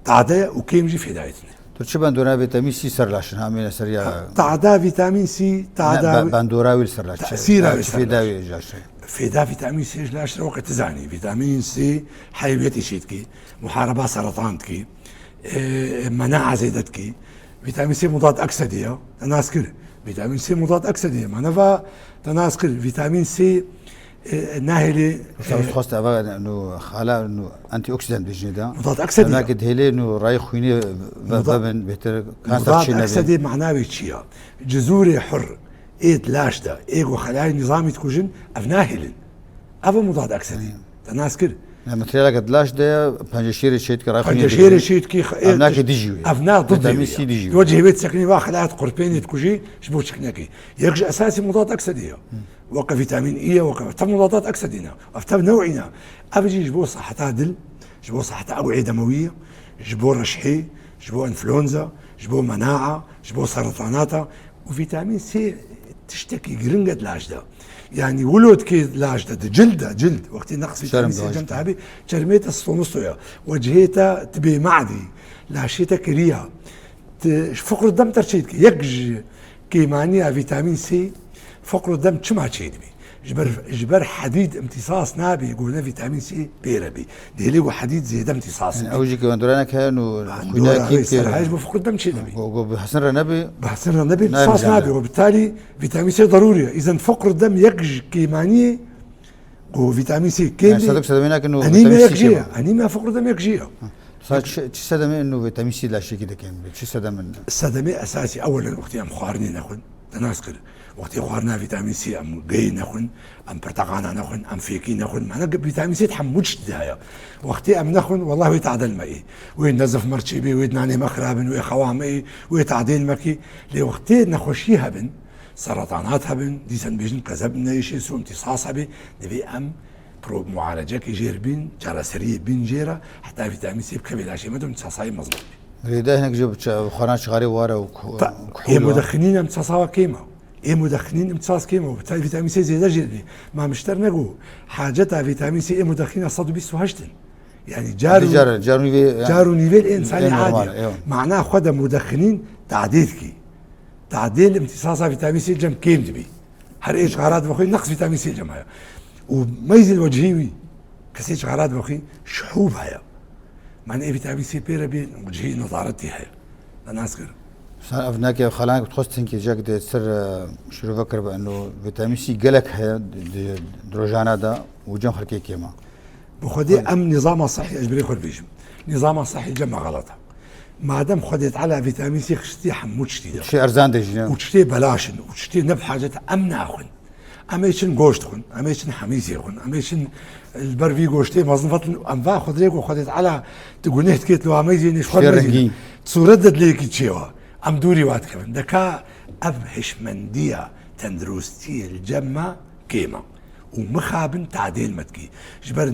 Tade û kêm jî fêdayê tune. Tu çi bendora vîtamîn C ser laş in, hamîne ser ya? Tada vîtamîn C, tada Ne, be-, bendora wî li ser laş. Tesîra wî ser laş. Fêda wî ji laş. Fêda vîtamîn C ji laş re weke tu zanî. Vîtamîn C heyviyetê çê dikî, muhareba seratan dikî, e, mena'a zêde dikî. Vîtamîn C mudad eksedî ya, te nas kir. Vîtamîn C mudad eksedî ya, me neva te nas kir. Vîtamîn C E, nahêlê, Wisa e, xwest eva, no, xala, no, antioksidan bêjin da. Mudat eksedî ya. Evnakê dihêlê, no, rayê xwînê ve-, Mudat, vebin, bêhtir kanser mudat çê nebin. Eksedê mana wê çi ya? Cizûrê hur ê di laş de, ê ku xelayê nîzamî dikujin, ev nahêlin. Ev e mudat eksedî. Hmm. Te nas kir. Ne, materyaleke di laş de ya, penceşêrê çê dike, rayê xwînê Penceşêrê dike. Çê dike, xe-, Evnakê dijî wê. Ev na didê wê ya. Vîtamîn C dijî wê. Wecihê wê disekine va xelayet qurpênê dikujî, ji bo çiknekê. Yek ji esasî mudat eksedî ya. Hmm. Weke vîtamîn E ye, weke tev mudadat eksedî ne. Ev tev new'î ne. Ev jî ji bo seheta dil, ji bo seheta ew'ê demewî ye, ji bo reşhê, ji bo enfluenza, ji bo mena'a, ji bo seretanata. Û vîtamîn C tiştekî giring e di laş de. Yanî wilo dikê di laş de, di cild de, cild. Wextê neqs vîtamîn C cem te hebî, çermê te stomisto ye. Wecihê te tibê ma'dî, laşê te kiriya. Ti, ji fiqr dem te çê dike. Yek ji kêmaniya vîtamîn C, fiqr dem çima çêdibî? Ji ber, ji ber hedîd imtîsas nabî, ku ne vîtamîn C pê re bî. Dêlê ku hedîd zêde imtîsas bî. Ew jî ki wendorane ke nu xwînakî wê ki serhayê ji bo fiqr dem çêdibî. Ku, ku bi hesin re nebî. Bi hesin re nebî, imtîsas nabî. Ku bi talî vîtamîn C derûrî ye. Îzen fiqr dem yek ji kêmaniyê Ku vîtamîn C kêm bî. Sedem sedemê nakin û anîmya vîtamîn C yek jî kêm ye. Anîmya fiqr dem yek jî ye. Sa çi, çi sedemê inu vîtamîn C laşekî de kêm bî? Çi sedem in? Sedemê esasî ewelen wextê em xwarinê nexwin, te nas kir. Wextê xwarina vîtamîn C em geyê nexwin, em pirteqana nexwin, em fêkî nexwin. Mane vîtamîn C hemû tiştî de heye. Wextê em nexwin, wellah wê tadel me ê. Wê nezif me çê bê, wê nanê me xirabin, wê xewa me ê, wê tadêl me kî. Lê wextê nexweşî hebin, Seretanat hebin, dîsan bêjin qezeb neyişê sû imtîsas hebê, divê em pro-, mualecekê jêr bin, çareseriyê bin jêra, heta vîtamîn C bikevê laşê me de imtîsasayê mezin bê. Rêde hinek ji xwana çixarê ware û ku-, Ta-, kuhûl ê wa. Mudexinîn imtîsasawa kêma. Ê mudexinîn imtîsas kêma. Bi tay vîtamîn C zêde jêr bê. Ma mişter nego, haceta vîtamîn C ê mudexinîna sed û bîst û heşt in. Yani car û, car, car û nîvê, car û nîvê însanî ê normal, adî. Mana xwe de mudexinîn tadê dikî. Tadê li imtîsasa vîtamîn C cem kêm dibî. Her ê çixara dibixwî neqs vîtamîn C cem heye. Û meyzî li wecihî wî, kesê çixara dibixwî şihûb heye. Mane ê vîtamîn C pê re bê wecihî nezaretî heye. Te nas kir. Sen ev neke xalan ku dixwest hinkê cek de ser, e, şirove kiribe, eno vîtamîn C gelek heye di, di, di rojana de û cem xelkê kêm e. Bi xwedê em nîzama sehî, ez ji birê xwe dibêjim. Nîzama sehî cem me xelet e. Madem Xwedê Teala vîtamîn C xistî hemû tiştî de. Tiştê erzan de jî ne. Û tiştê belaş in, û tiştê ne bi hacet em naxwin. Em ê çin goşt xwin, em ê çin hemîzê xwin, em ê çin li ber vî goştê mezin vetin, em va Xwedê ku Xwedê Teala tu guneh dikêt li wa meyzê nê ji xwe Tiştê meyzê rengîn. Sûret de dilêkî çêwa. Em dûrî wa dikevin. Deka ev hişmendiya tenduristiyê li cem me kêm e. Û mixabin tadêl me dikî. Ji ber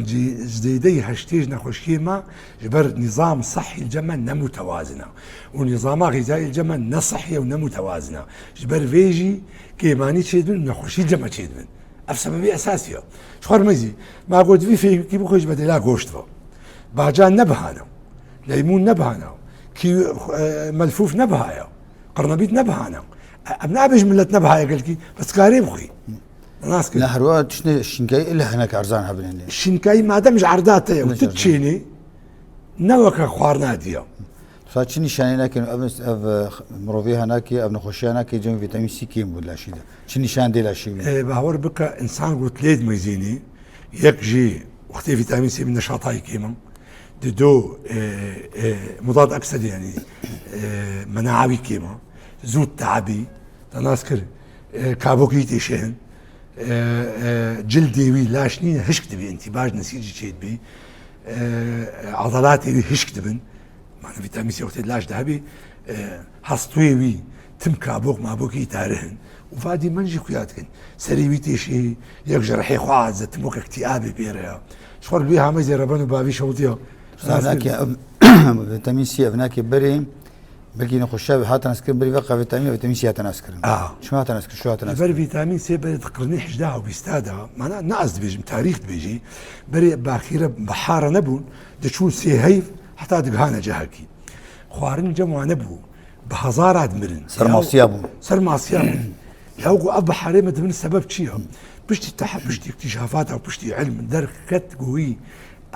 zêdeyî heştê ji nexweşiyê me, ji ber nîzam sehî li cem me ne mutewazin e. Û nîzama xîzayî li cem me ne sehî ye û ne mutewazin e. Ji ber vê jî kêmanî çêdibin û nexweşî li cem me çêdibin. Ev sebebê esasî ye. Ji xwe re mezî, ma got vî fêkî bixwe ji bedêla goşt ve. Bacan ne bihane. Leymûn ne bihane. Kî, e, melfûf ne biha ye. Qirnebît ne bihane. E, em nabêjin milet ne biha ye gelkî. Bes karê bixwî. Nas kir. Ne herwa tiştê şinkayî illa hinek erzan hebin. Şinkayî madem ji erda te ye û tu çênê, ne weke xwarina diya. Sa çi nîşanê nake, ev, ev, e, mirovê ha nake, ev nexweşiya nake, cem vîtamîn C kêm bû laşî de. Çi nîşan dê laşî bî? E, bawer bike, însan got lê dimeyzînî, Yek jî wextê vîtamîn C bi neşatayî kêm e. Di do, e, e, mudad eksedî, yanî, e, menaa wî kêm e. Zû teabî, te nas kir, e, kabokî têşehin. E, e, cildê wî laş nîne, hişk dibî, întîbaj nesî jî çêdibî. E, e, edalatê wî hişk dibin. Mane vîtamîn C wextê laş de hebî, e, hestûyê wî tim kabok mabokî tarihin. Û vadî min jî xuya dikin. Serê wî têşî, yek ji rihê xwe aciz e, tim weke îktîabê pê re ya. Ji xwe li wî hamê zêreben û bavî şewtiya. Zanakê, vîtamîn C ev nake berê, belkî nexweşiya wî hate naskirin, berî veqa vîtamîn, vîtamîn C hate naskirin. Aha. Çima hate naskirin, şu hate Ji ber naskirin. Vîtamîn C berê di qirnê hejdeh û bîsta de, mana ne ez dibêjim, tarîx dibêjî, berê baxîre bihara nebûn, diçûn sê heyv, heta digihane cihekî. Xwarin cem wane bû, bi hezara dimirin. Sermasiya bû. Sermasiya bû. Ya ku ev biharê me dibin sebeb çi ya? Piştî tehe, piştî îktîşafata, piştî ilm derket ku wî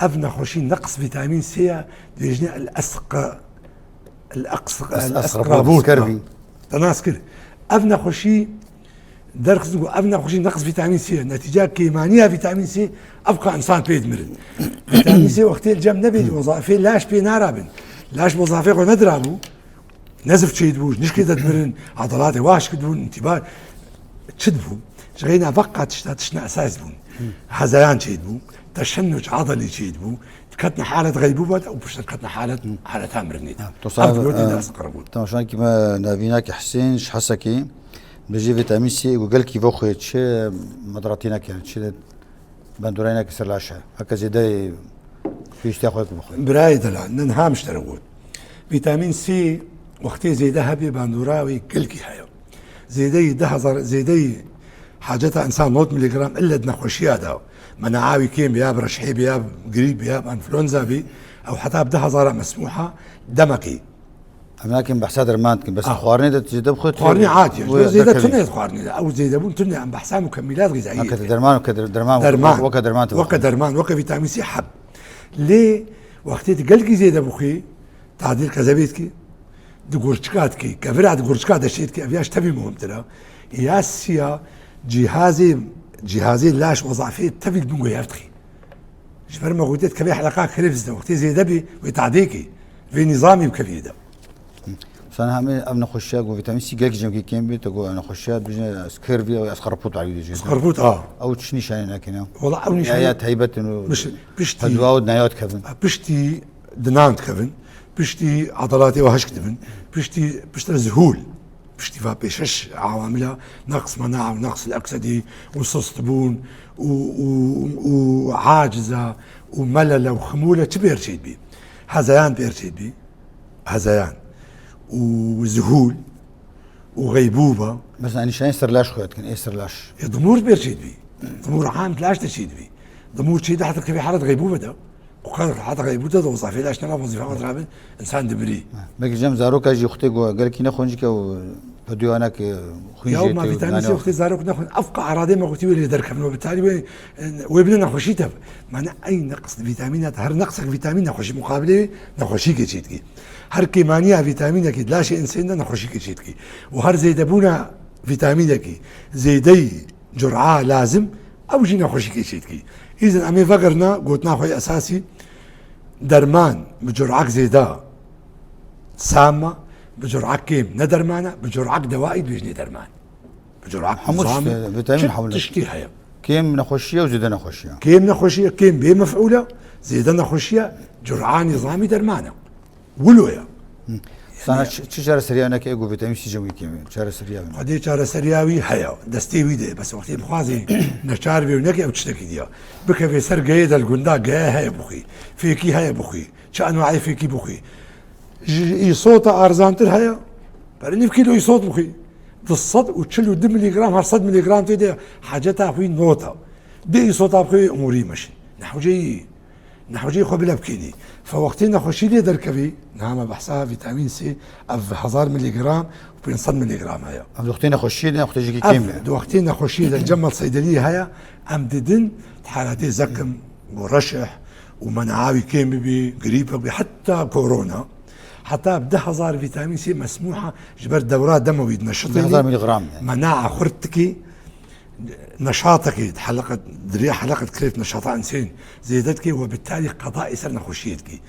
ev nexweşî neqs vîtamîn C ya, dibêjine el-esq-, el-esq-, Es-, el-esqrabût. Esqrabût, skervî. Te nas kir. Ev nexweşî derxistin ku ev nexweşî neqs vîtamîn C ye. Netîca kêmaniya vîtamîn C ev ka insan pê dimirin. Vîtamîn C wextê li cem nebê, wezafê laş pê narabin. Laş wezafê xwe nedirabû. Nezif çêdibû, ji nişkê de dimirin, edalatê wan hişk dibûn, întîba çi dibû? Ji xeyna veqa tişta tiştine esas bûn. Hezeyan çêdibû, teşennuc edelî çêdibû, diketine halet xeybûba de û piştre diketine halet, haleta mirinê de. Ha, to Ev sabe, diyotê e, ders qiribûn. Temaşanekî me navînakî Hisên ji Hesekê, bi jî vîtamîn C û gelkî ve xwe çi medratineke, çi bandorayîneke ser laş e. Heke zêde pêwîstiya xwe bixwe. Birayê delal, nin ham ji te re got. Vîtamîn C wextê zêde hebê bandora wê gelkî heye. Zêdeyî du hezar, zêdeyî haceta însan nod miligram ille di nexweşiya de. Menaa wî kêm be, ya bi reşhê be, ya bi grîp be, ya bi enfluenza be, ew heta bi du hezara mesmûha demekî. Em nakin behsa derman dikin, bes Ah. xwarinê de zêde bixwe, Xwarinê tê-, adî ye. wê Zêde derkevî. Tune xwarinê de. Ew zêdebûn tune, em behsa mukemmilat xizayî Weke dikin. derman, weke der-, derman, Derman. weke derman tu Weke bixwe. derman, weke vîtamîn C heb. Lê wextê tu gelkî zêde bixwî, tadîl qezebê dikî, di gurçika dikî, kevira di gurçika de çê dikî, ev ya ji tevî muhimtir e. Ya siya cihazê, cihazê laş wezafê tevî li bin guh hev dixî. Ji ber me gotê dikevê heleqa krêvs de, wextê zêde bî, wê tadê kî, vê nîzamî bikevî de. Sana hemê ev nexweşiya ku vîtamîn C gelkî cemkî kêm bî, te got ev nexweşiya dibêjin scurvy û esqarpût alî dibêjin. Esqarpût, a. Ew çi nîşanî nakine? Wala ew nîşanî Ya, ya taybet in û Biş-, piştî, pedwa û neyat kevin. piştî dinan dikevin, piştî edalatê we hişk dibin, piştî, piştre zihûl, piştî va pê şeş awamila neqs menaa û neqs eksedî û sustbûn û, û, û aciza û melele û ximûle çi pêr çêdibî? Hezeyan pêr çêdibî. Hezeyan û zihûl û xeybûba. Bes, enî şayên ser laş xwe dikin, ê ser laş. Ya dimûr pêr çêdibî. Dimûr am laş de çêdibî. Dimûr çêdibî heta kevê halet xeybûbe de. Û qe heta xeybûbe de wezafê laş nema wezîfa xwe dirabin, insan dibirî. Belkî cem zaroka jî wextê ku gelkî nexwin jî ke û pediwanek, e, xwîn Ya jê ma tê û vîtamîn C nane wextê zarok nexwin. Ev qe eradê me gotî wê lê derkevin. Wê bi tarî wê, e, wê bine nexweşî tev. Mane ey neqs vîtamîn e, her neqsek vîtamîn nexweşî muqabilê wê nexweşîkê çêdikî. Her kêmaniya vîtamînekî di laşê însanê de nexweşîkê çêdikî. Û her zêdebûna vîtamînekî, zêdeyî cura lazim, ew jî nexweşîkê çêdikî. Îzin em ê vegirina gotina xwe yê esasî, derman bi curek zêde sam e, bi curek kêm ne derman e, bi curek dewaî dibêjinê derman. Bi curek Hemû nizamê tiştê, vîtamîn çi hewle. tiştî heye. Kêm nexweşiye û zêde nexweşiye. Kêm nexweşiye, kêm bê mef'ûl e, zêde nexweşiye, cura nizamî derman e. Wilo ye. Sana Yani çi, çi çareseriya neke ego vîtamîn C cem wî kêm e? Çareseriya bine. Xwedê çareseriya wî heye. Destê wî de. Bes wextê bixwazê neçar bê û neke ew tiştekî diya. Bikevê ser geyê de li gunda geye heye bixwî. Fêkî heye bixwî. Çi enwayê fêkî bixwî. Ji îsota arzantir heye. Berê nîv kîlo îsot bixwî. Du sed û çil û du miligram her sed miligram tê de haceta xwî nota. Du îsota bixwî umurî meşin. Nehwceyî. Nehwcî xwe bile bikênî. Fe wextê nexweşî lê derkevî, niha me behsa vîtamîn C, ev hezar miligram û pênc sed miligram heye. Ev wextê nexweşiyê ne, wextê jî kêm e. Ev di wextê nexweşiyê de cem me seydeliyê heye, em didin, di halatê zekim û reşih û menaa wî kêm bibî, grîpek bî, heta korona, heta bi du hezar vîtamîn C mesmûha ji ber dewra demewî dineşitînî. Du hezar miligram yani. Menaa xurt dikî, neşatekî, heleqet, di rêya heleqet kirêt neşata insên zêde dikê û bi tarî qedayê ser nexweşiyê dikî.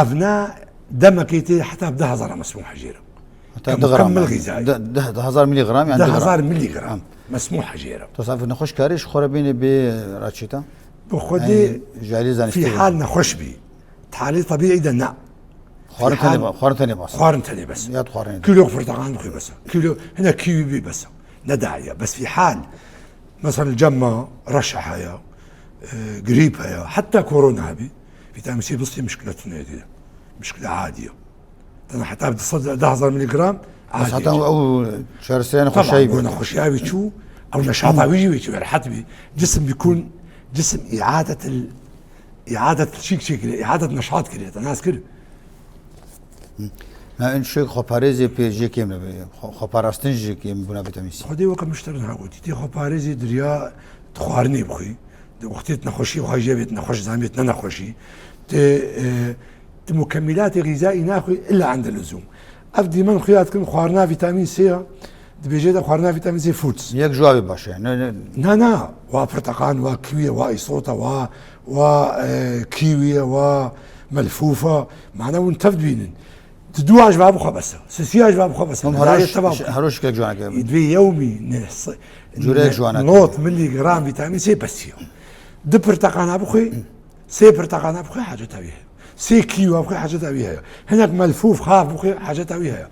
Evna demekê tê heta bi deh hezar mesmûh jê re. Heta Ke du gram, mukemmel yani. Xîzayî. De-, de-, deh hezar miligram, yani du gram. Deh hezar miligram. Ha. Mesmûh jê re. To saf nexweşkarê ji xwe re bînî bê raçîta? Bi xwedê Yani, ji alî zanistî fîhal nexweş bî. Talê tebîî de ne. Xwarin Fîhal tenê ba-, xwarin tenê bas. Xwarin tenê bes. Ya xwarin. Kîlo pirteqan bixwe bes. Kîlo hine kîwî bî bes. Ne daye. Bes fîhal. Mesela cema, reşa heye, e, grîp heye, heta korona hebî. Vîtamîn C bistî mişkile tune diye. Mişkile adiye. Tena heta bi sed, deh hezar miligram Bes adiye. Heta ew çareseriyane Tamam, xweşayî bu bû. Nexweşiya wî çû, ew neşata wî jî wî çû, rehet bî. Cisim bikun, cisim iadetil, iadet çîk çêkiriye, iadet neşat kiriye, te nas kir. Na, in şek xweparêzê pê jê kêm dibe. Xwe-, xweparastin jê kêm bûna vîtamîn C. Xwedê weke min ji te re niha gotî. Tê xweparêzê diriya tu xwarinê bixwî. Di wextê tu nexweşî xwe jê bêt nexweş, zanî bêt ne nexweşî. Tê, e, tu mukemmilatê xîzayî naxwî illa ende luzûm. Ev dîmen xuya dikin xwarina vîtamîn C ya. Dibêje de xwarina vîtamîn C foods. Yek ji wavê baş e. Ne, ne. Na, na. Wa pirteqan, wa kiwî, wa îsota, wa, wa, e, kîwî, wa melfûfa. Mane hûn tev dibînin. Di dua ji va bixwe bes e. Sisiya ji va bixwe bes e. Hûn Layê hero teva ş-, bixwe. Hero şikek ji wan e. Divê yewmî ne s-, Cure ne ji wan e. Not miligram vîtamîn C bes ya. Di pirteqana bixwe, sê pirteqana bixwe haceta wî heye. Sê kîwa bixwe haceta wî heye. Hinek melfûf xaf bixwe haceta wî heye.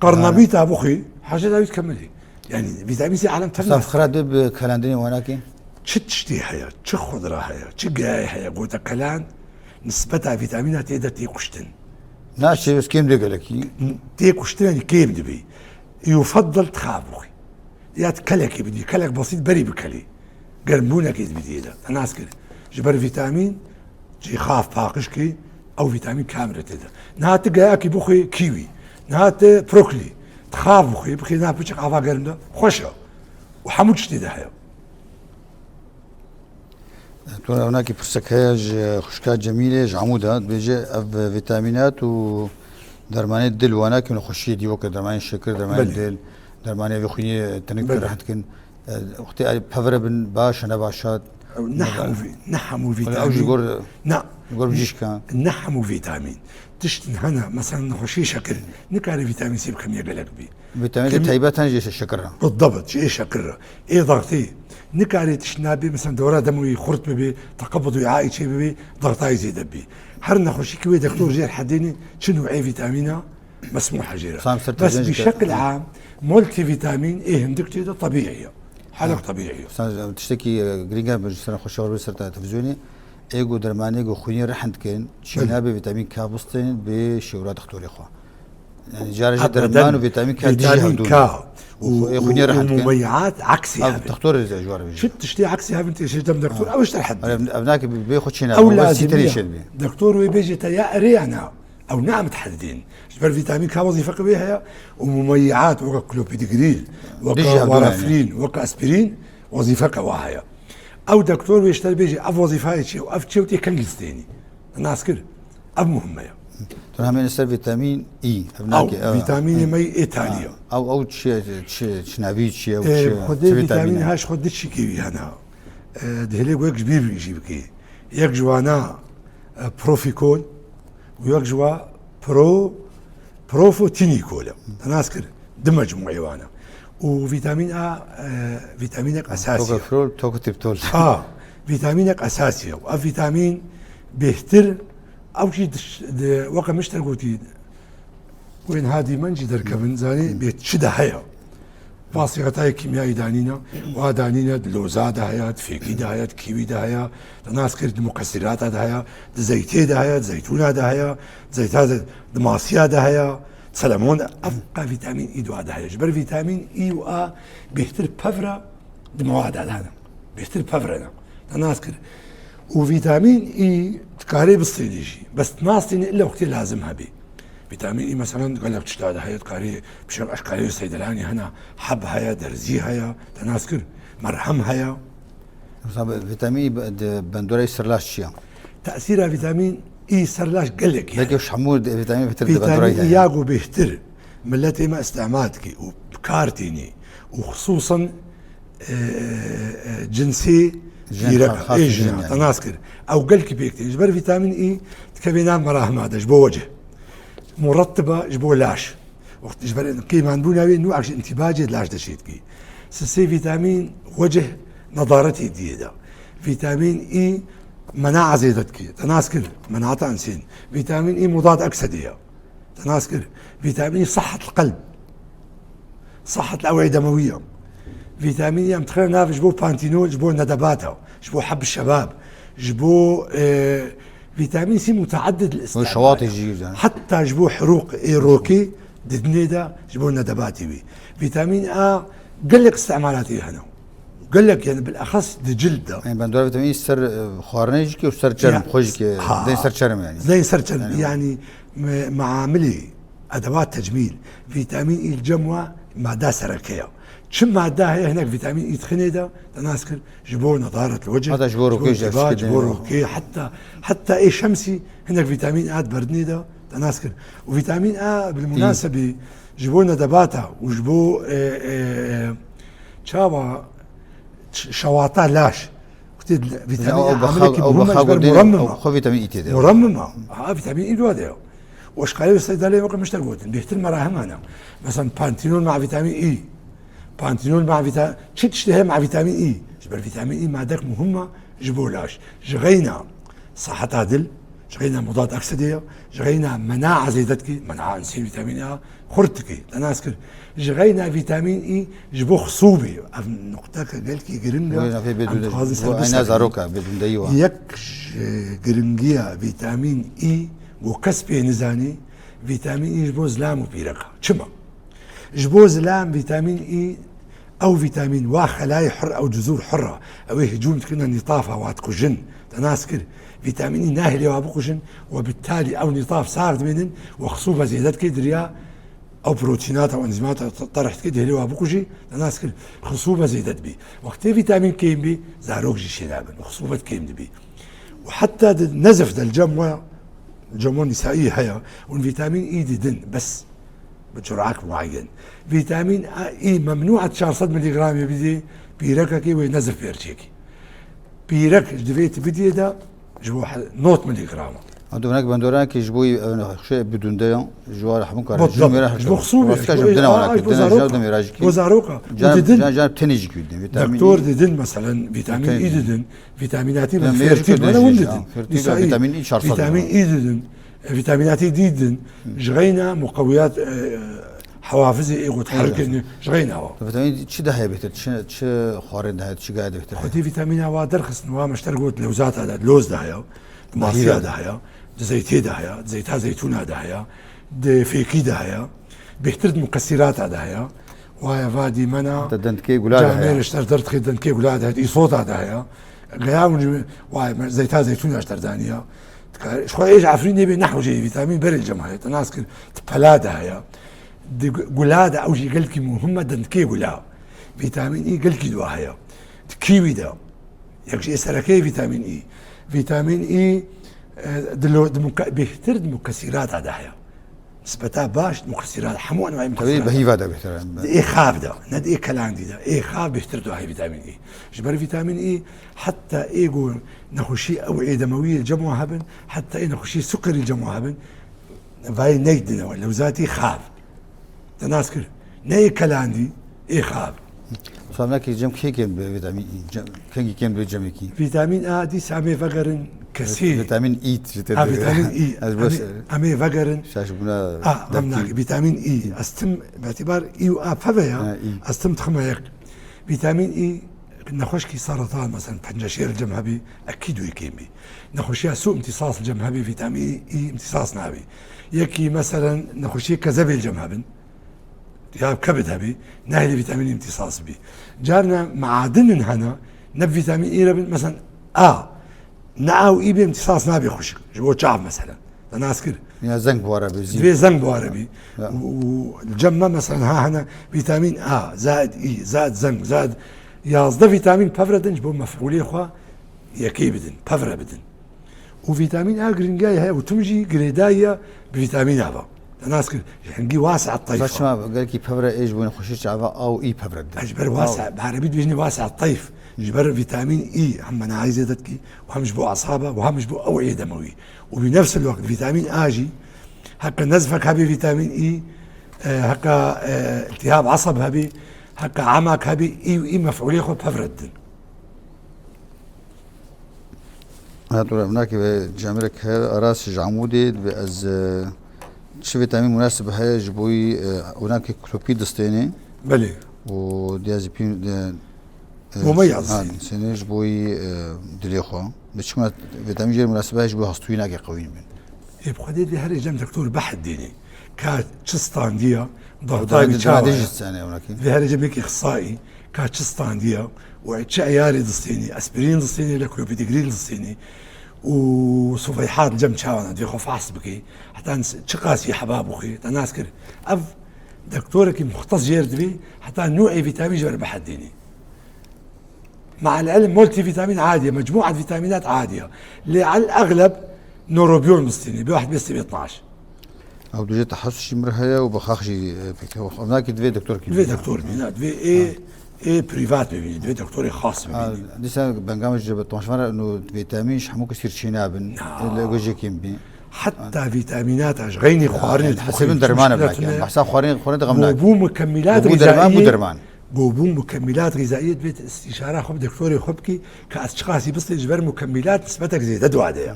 Qernabîta bixwe haceta wî dikemilî. Yani vîtamîn C alem tev Saf nas. Xira dê bi kelandinê wanakê? Çi tiştî heye, çi xudra heye, çi gayê heye, gote kelan, nisbeta vîtamîna tê de tê kuştin. Na, şêwez kêm dê gelekî. Tê kuştin, yani kêm dibî. Yufeddel tixaf bixwe. Ya tu kelekê bidî, kelek besît berî bikelî. Germbûnekê dibî tê de. Te nas kir. Ji ber vîtamîn, cî xaf paqij kî, ew vîtamîn kamire tê de. Niha tu gayakî bixwe kîwî. Niha tu proklî. Tu xaf bixwe, bixwe niha piçek ava germ de. Xweş e. Û hemû tiştê de heye. Tu ewnakî pirsek heye ji xwişka Cemîlê ji Amûda, dibêje ev vîtamînat û dermanê dil wanakî nexweşiyê dî weke dermanê şekir, dermanê Belê. Dil, dermanê vê xwînê tinik Belê. Reh dikin. E, wextê alî pevre bin baş e, ne baş e. Ew ne hemû vî-, ne hemû Wala ew jî vîtamîn. Gor, Na. Gor bijîşka. Ne hemû vîtamîn. Tiştin hene, mesela nexweşiyê şekir. Nikare vîtamîn C bi kemiyê gelek bî. Vîtamîn Kemî- taybet hene jê şekir re. Bidebit, jê şekir re. Ê dextê. Nikare tişt nabê, mesela dewra demûyî xurt bibe, teqebut û îayî çê bibe, dextayî zêde bî. Her nexweşî ki wê doktor jê hedêne, çi nû'ê vîtamîna, Mesmûh e jê re. Sam ser Bes tezên bi ji ke- şekil am, multivîtamîn ê hindik tê de tebîî ye. Helek tebîî ye. Sen tiştekî, e, girîng e, ji ser xweşa were ser te televîzyonê. Ê ku dermanê ku xwînê rihin dikin, çî Belê. Nabe vîtamîn K bistên bi şêwra dixtorê xwe. Yani cara jî Heqeten derman û vîtamîn K dijî vîtamîn hevdû K ne. Û, Û xwînê û, rihin û dikin. Mumeyyat aksî Ev hevin. Dixtor jê ji were bijî. Çi tiştî aksî hevin tê şêtem doktor, Ha. Ew ji te hevin. Ev, ev nake bi bê xwe çî nabe. Ew Ew lazimî sîtirê ye. Şêt bi. Doktor wê bêje te ya erê ya na. Ew ne em dihedidên. Ji ber vîtamîn K wezîfeke wê heye û mumeyyat weke klopîdigrîl, weke Dijî hevdû warefrîn, weke aspirîn wezîfeke wa heye. Ew doktor wê ji te bêje ev wezîfayê çi ye û ev çi ye û tê kengî stênî. Nas kir. Ev muhim e. Tu namêne ser vîtamîn E. Ev Ew nake, ev. Vîtamînê me yê êtanî ye. Ha. Ew, ew çi ye, çi, çi navî çi ye, ew Ê, çi ye, Xwedê çi vîtamîn vîtamîn e? H xwe du çîkê wî hene. Ê, dihêlê ku yek ji bîr jî bikê. Yek ji wana, e, profikol û yek ji wa pro-, profotinîkol e. Te nas kir, du mecmûê wan e. Û vîtamîn A, e, vîtamînek esasî ye. Tokoferol, tokotriptol. A, vîtamînek esasî ye. Ev vîtamîn bêhtir, ew jî diş-, di, weke min ji te gotî, wên hadî min jî derkevin, zanî bê çi de heye. Vasîxetayê kîmyayî danîne, wa danîne di loza de heye, di fêkî de heye, di kîwî de heye, di nas kir di mukesirata de heye, di zeytê de heye, di zeytûna de heye, di zeyta de, di masiya de heye, di selemon de, ev qe vîtamîn E di wa de heye. Ji ber vîtamîn E û A bêhtir pevre di mewada de hene. Bêhtir pevre ne. Te nas kir. Û vîtamîn E dikarê bistênî jî. Bes nastênî illa wextê lazim hebî. Vîtamîn E, meselen, gelek tişta de heye, dikarî pişek eşkarê seydelanî hene, heb heye, derzî heye, te nas kir, merhem heye. Mesela vîtamîn E be-, di bandora serlaş çi ye? Tesîra vîtamîn E serlaş gelek ye. Belkî ji hemû de-, vîtamîn bêhtir di bandora Vîtamîn E ye. Ya ku bêhtir milletê me îstîmal dike û bi kar tînî û xisûsan e, e, cinsê Jin pîrek, xas ê jin, jinan, yanî. Te nas kir. Ew gelkî pêk tê. Ji ber vîtamîn E dikeve nav merahima de, ji bo wecih. Murettiba ji bo laş. Wext ji ber kêmanbûna wê nû ev ji întîbacê laş de çêdikî. Sisê vîtamîn wecih nedaretê diyê de. Vîtamîn E mena'a zêde dikî. Te nas kir, menaata insên. Vîtamîn E mudad eksedê ye. Te nas kir. Vîtamîn E sihet qelb. Sihet ew'î demewî ye. Vîtamîn E em dixine nav ji bo pantînol, ji bo nedebata, ji bo heb şebab, ji bo, e, vîtamîn C muteedid li Û şewatê istimal. Jî yani. Heta ji bo hirûq ê rokê di dinê de ji bo nedebatê wî. Vîtamîn A gelek istimalatê hene. Gelek yani bilexas di cild de. Yani ben dora vîtamîn E ser, e, xwarinê jî ki û ser çerm, Ya, xwe jî ki ha. Dên ser çerm yani. Dên ser çerm. Yani. Yani me-, meamilê, edewat tecmîl, vîtamîn E li cem wa mada sereke ya. Çi mada heye hinek vîtamîn E dixinê de, te nas kir, ji bo nedaret li wecih, Heta ji bo rokê jî ji bo rokê, heta, heta ê şemsî hinek vîtamîn A di berdinê de, te nas kir. Û vîtamîn A, bil munasebî, ji bo nedebata û ji bo, e, e, e, çawa ş-, şewata laş. Wextê vîtamîn A amilekî muhim e ji ber muremmim e. Xwe vîtamîn E tê de. Muremmim e. Ha, vîtamîn E dua de ye. Û eşkarê seydalê weke min ji te gotin. Bêhtir merahim hene. Mesela pantînol ma vîtamîn E. Pantînol ma vîta-, çi tiştê heye ma vîtamîn E. Ji ber vîtamîn E madek muhim e ji bo laş. Ji xeyna siheta dil, ji xeyna mudad eksedê ye, ji xeyna mena'a zêde dikî, mena'a insên vîtamîn A xurt dikî, te nas kir. Ji xeyna vîtamîn E ji bo xisûbê, ev nuqteke gelkî giring e, Wê navê bêdû em de, dixwazin ser eyna bisekinin. Zaroka, bêdûndeyî wa. Yek ji giringiya vîtamîn E ku kes pê nizanî, vîtamîn E ji bo zilam û pîreka. Çima? Ji bo zilam vîtamîn E, ew vîtamîn wa xelayê hur, ew cizûr hur e. Ew ê hicûm dikine nîtafa wa dikujin. Te nas kir. Vîtamîn E nahêlê wa bikujin we bittalî ew nîtaf sax dimênin we xisûba zêde dike diriya ew protînata û enzîmata te-, terih dike dihêlê wa bikujî. Te nas kir. Xisûba zêde dibî. Wextê vîtamîn kêm bî, zarok jî şênabin. Xisûbet kêm dibî. Û heta di nezif de li cem we, li cem we nîsaî heye, hûn vîtamîn E didin, bes bi curak muayyen. Vîtamîn E memnû e çar sed milîgramê bidî, pîrekekê wê nezif pêrçêkî. Pîrek ji divê tu bidiyê de ji bo he-, nod milîgram e. Ew dûnek bendoranekî ji bo, e, nexweşê bidûndeyan, ji wan hemû karin. Ji bo xisûbê, ji bo zarok, ji bo zaroka. Û didin. Can, can tenê jî kurdin. Vîtamîn E. Doktor didin, meselen, vîtamîn E didin. Vîtamînatî bin fêrtî bana hûn didin. Nîsayî. Vîtamîn E çar sed. Vîtamîn E didin. E, vîtamînatî D didin. Ji xeyna muqewiyat, e, hewafizê ê got herkin, ji xeyna wa. Vîtamîn E çi de heye bêhtir? Çi, çi xwarin de heye, çi gaye de bêhtir heye? Xwedî vîtamîna wa derxistin, wa me ji te got lewzata de, loz de heye, masiya de heye, di zeytê de heye, di zeyta zeytûna de heye, di fêkî de heye, bêhtir di mukesîrata de heye. Waye va dîmena. Heta dendikê gula de heye. Camêr ji te derdixê dendikê gula de heye, îsota de heye. Geya hûn jî, waye me zeyta zeytûna ji te daniya. Dikare, ji xwe ê ji Efrînê bê nehwicê vîtamîn berê cem heye. Te nas kir, di pela de heye. Di gu-, gula de ew jî gelkî muhim e, dendikê gula. Vîtamîn E gelkî dua heye. Di kîwî de. Yek ji ê serekeyê vîtamîn E. Vîtamîn E, e, di lo-, di muke-, bêhtir di mukesîrata de heye. Nisbeta baş di mukesîrat, hemû enwayê mukesîrat. Tevî behîva de bêhtir e. Di ê xav de, ne di ê kelandî de. Ê xav bêhtir dua heye vîtamîn E. Ji ber vîtamîn E heta ê ku nexweşî ew ê demewî li cem wan hebin, heta ê nexweşî sukerî li cem wan hebin, vayê neyk dine we, lewzatî xav. Te nas kir. Ne ê kelandî, ê xav. Samnakî cem kê kêm bi vîtamîn E, cem, kengî kêm bi cemekî. Vîtamîn A dîsa em ê vegerin kesî. Vîtamîn E ji te Ha, dibê. Vîtamîn E. Ez bes Em ê, em ê vegerin. Şaş bûna A, depkî. Em nake. Vîtamîn E. Ez tim, betîbar E û A peve ya. Ha, E. Ez tim dixime yek. Vîtamîn E, nexweşkî seratan, mesela penceşêr li cem hebî, ekîd wê kêm bî. Nexweşiya sû imtîsas li cem hebî, vîtamîn E imtîsas nabî. Yekî, meselen, nexweşiyê kezebê li cem hebin, ya kebid hebî, nehêlî vîtamîn E imtîsas bî. Carna meadinin hene, ne bi vîtamîn E re bin, meselen, A. Ne A û E bê imtîsas nabê xweşik. Ji bo çav, meselen. Te nas kir. Ya zeng bi ware bê, zî. Divê zeng bi ware bî. Ya. Û, û li cem me, meselen, ha hene vîtamîn A, zaid E, zaid zeng, zaid yazdeh vîtamîn pevre din ji bo mef'ûlê xwe yekê bidin, pevre bidin. Û vîtamîn A giringiya heye û tim jî girêdayî ye bi vîtamîna ve. Te nas kir, ji hingî wase teyf. Za çima gelkî pevre ê ji bo nexweşî çava aw î pevre dide? Ez ji ber wase, bi erebî dibêjinê wase teyf. Ji ber vîtamîn E hem menayî zêde dikî û hem ji bo esab e û hem ji bo ew ê demewî. Û bi nefs el waqt vîtamîn A jî heqa nezfek hebê vîtamîn E, e, heqa, e, iltihab esab hebê, heqa emak hebê, î û î mef'ûlê xwe pevre didin. Ha, tu revnakê ve camêrek her Aras ji Amûdê dibe ez, e, çi vîtamîn munasib heye ji bo wî, e, winakê klopî distênê. Belê. Û diya zî pî, e, e, Mome yaz. Ha, sênê ji bo wî, e, dilê xwe. Bi çima vîtamîn jê munasib heye ji bo hastûyînakê qewîn bin. Ê bi xwedê dê herê cem doktor behd dênê. Ka çi standiya, daxtayî çawa ye. Dê herê cem yekî ixtisayî, ka çi standiya û çi eyarê distênî, aspirîn distênî, le clopidogrel distênî û sufeyhat cem çawa ne, divê xwe fehs bikî. Heta çi qasî heba bixwî, te nas kir. Ev doktorekî muxtes jêr divê, heta nû ê vîtamîn ji ber behd dênî. مع العلم multivitamin adiye, mecmuat vitaminat adiye. Lê el egleb norobiyon bistînî, bi wahd bistî bi tnaş. Ew duje tehasus jî mir heye û bi xax jî, e, pêke. Ev nakî divê doktor kî. Divê doktor bî, na, divê ê, ê privat bibînî, divê doktorê xas bibînî. Dîsa bengame ji bi tmaşvan re no vitamin ji hemû kesî çênabin. Lê go jê kêm bî. Heta vitaminata ji xeynî xwarinê. Hesabin derman e belkî. Behsa xwarinê, xwarinê de xem nake. Bû mukemmilat derman bû derman. Go bû mukemmilat xîzayiyê divê tu îstîşara xwe bi doktorê xwe bikî ka ez çiqasî bistê ji ber mukemmilat nisbetek zêde dua de ye.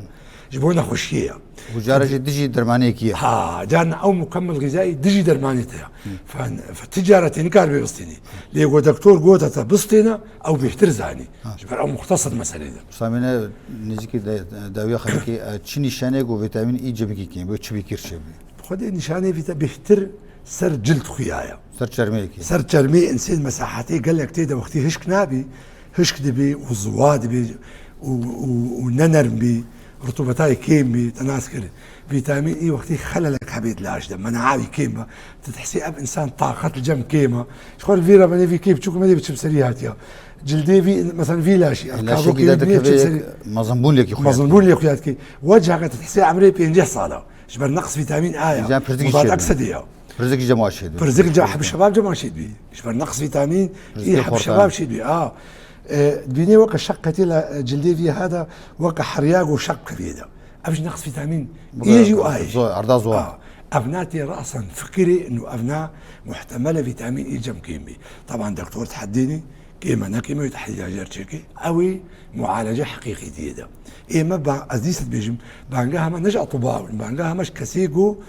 Ji bo nexweşiyê ye. Û cara jî dijî dermanekî ye. Ha, carna ew mukemmil xîzayî dijî dermanê te ye. Fe, fe ti cara tê nikaribê bistênî. Lê go doktor gote te bistêne, ew bêhtir zanî. Ji ber ew muxtesir meselê de. Samîne nêzîkî de, dawiya xelkê, e, çi nîşaneyek û vîtamîn E cemekî kêm, bo çi bikir çêbî? Xwedê nîşanê vî te bêhtir ser cild xuya ye. Ser çermeyekî. Ser çermê insên mesahetê gelek tê de wextî hişk nabî, hişk dibî û ziwa dibî û, û, û ne nerm bî, rutubetayê kêm bî, te nas kir. Vîtamîn E wextî xelelek hebê di laş de, menaa wî kêm be. Tu dihsê ev insan taqet li cem kêm e. Ji xwe li vî re me nê vî kêm çûk me nê biçim serî hatiye. Cildê vî, mesela vî laşî, ev kabokê vî çim serî. Mezinbûn lê kî xuya dikî. Mezinbûn lê xuya dikî. Weciheke tu dihsê emrê pêncî sal e. Ji ber neqs vîtamîn A ya. Muzad eksedê ya. Pirzikî cem aşê dibî. Pirzikî cem heb şebab cem aşê dibî. Ji ber neqs vîtamîn E heb şebab şê dibî. A. E, dibînê weke şeq qetî le, e, cildê vî hada weke herya go şeq keviyê de. Ev ji neqs vîtamîn E jî û A ye. Zor, erda zor. A. Ev na tê rasan fikirê û ev na muhtemele vîtamîn E cem kêm bî. Taban doktor tehdînî kêm e, ne kêm e, wê tehlîla jêr çêkê. Ew ê mualece heqîqîtiyê de. Ê me ba-, ez dîsa dibêjim, bangeha me ne ji etiba in, bangeha me ji kesê ku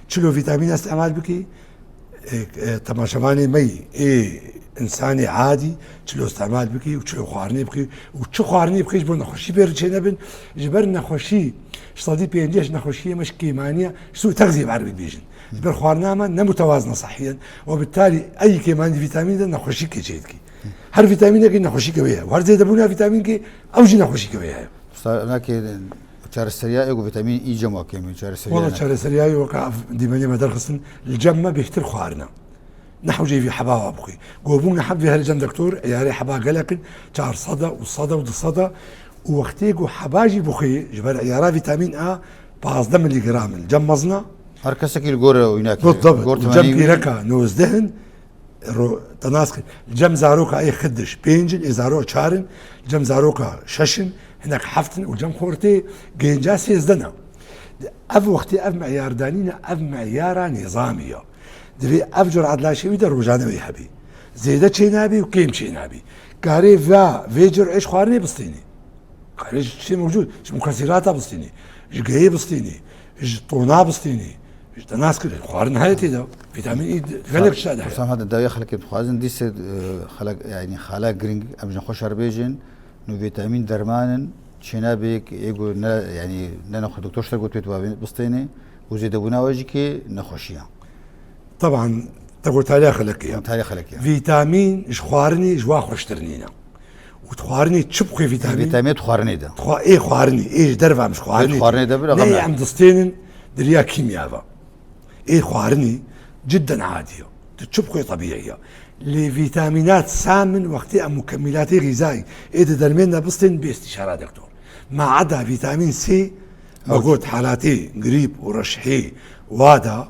çilo vîtamîn istemal bikî, e, e, temaşevanê me yî, ê insanê adî çilo istemal bikî û çilo xwarinê bikî û çi xwarinê bikî ji bo nexweşî pê re çênebin. Ji ber nexweşî, ji sedî pêncî ji nexweşiyê me ji kêmaniya, ji sû texziyê bi erebî dibêjin. Ji ber xwarina me ne mutewazine sehî in. Webitalî ey kêmanî vîtamîn de nexweşîkê çêdikî. Her vîtamînekî nexweşîkê wê ye. Her zêdebûna vîtamînkê ew jî nexweşîkê wê ye. Usta, nakê çareseriya ê ku vîtamîn E cem wa kêm e, çareseriya Wala ne? Çareseriya wê weke ev dîmenê me derxistin, li cem me bêhtir xwarine. Ne hewceyî vî heba wa bixwî. Go bûne heb vê herê cem doktor, eyarê heba gelek in, çar sed e û sed e û du sed e û wextê ku heba jî bixwî, ji ber eyara vîtamîn A pazdeh milîgram in, li cem mezin e. Her kesekî li gor e wînakê. Got, tabii. Gor û cem temenî wî. Pîreka nozdeh in, Ro-, te nas kir. Li cem zaroka ê xidiş pênc in, ê zarok çar in, li cem zaroka şeş in, hinek heft in û li cem xortê gênca sêzdeh ne. Ev wextê ev meyar danîne, ev meyara nîzamî ya. Divê ev cur edlaşê wî de rojane wê hebî. Zêde çênabî û kêm çênabî. Karê va, vê cur ê ji xwarinê bistênî. Karê ji tiştê mewcûd, ji mukesirata bistînî, ji geyê bistînî, ji tona bistînî, ji te nas kirin. Xwarin heye tê de, vîtamîn E gelek tişta de heye. Husam hadi dawiya xelkê dixwazin, dîsê, e, xelek, yanî xala giring, em ji nexweşa re bêjin, nû vîtamîn derman in, çênabê ê ku ne, yanî ne nexwe doktor şter got pê tu bistênê, û zêdebûna we jî kê nexweşiya. Teban, te got taliya xelekê ya. Taliya xelekê ya. Vîtamîn ji xwarinê ji wa xweştir nîne. Û tu xwarinê çi bixwê vîtamîn? Vîtamîn tu xwarinê de. Xwa-, ê xwarinê, ê ji derve em ji xwarinê. Ê xwarinê de bira. Ne ê em distênin di riya kîmya ve. Ê xwarinê cidden adî ye. Tu çi bixwê tebîî ye. Lê vîtamînat sam in wextê em mukemmilatê xîzayî ê di dermên de bistên bê îstîşara doktor. Ma eda vîtamîn C, me got halatê grîp û reşhê wa da,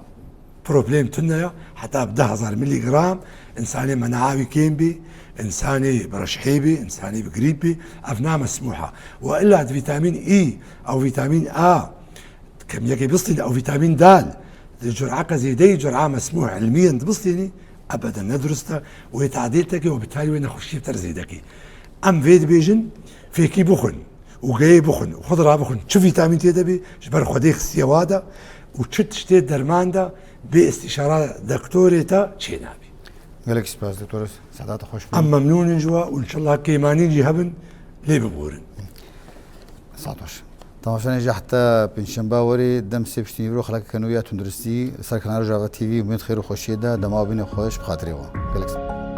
Problem tune ya, heta bi deh hezar miligram, insanê menaa wî kêm bî, insanê bi reşhê bî, insanê bi grîp bî, ev namesmûh e. Û illa di vîtamîn E, ew vîtamîn A, kemiyekê bistîne, ew vîtamîn D, di cura qe zêdeyî cura mesmûh ilmiyen dibistînî, ebeden ne dirust e, wê tadîl teke û bi talî wê nexweşiyê ter zêde kî. Em vê dibêjin, fêkî bixwin û geyê bixwin û xudra bixwin, çi vîtamîn tê de bî, ji ber Xwedê xistiye wa de û çi tiştê derman de bê îstîşara doktorê te çênabî. Gelek spas doktor, seheta te xweş be. Em memnûn in ji we û înşellah kêmanîn jî hebin, lê biborin. Saet xweş. Temaşanê ji heta pêncşemba werê dem sê piştî nîvro xelekeke nû ya tunduristî li ser kanala Rojava T V, umêd xêr û xweşiyê de, dema bîne xweş bi xatirê we. Gelek spas.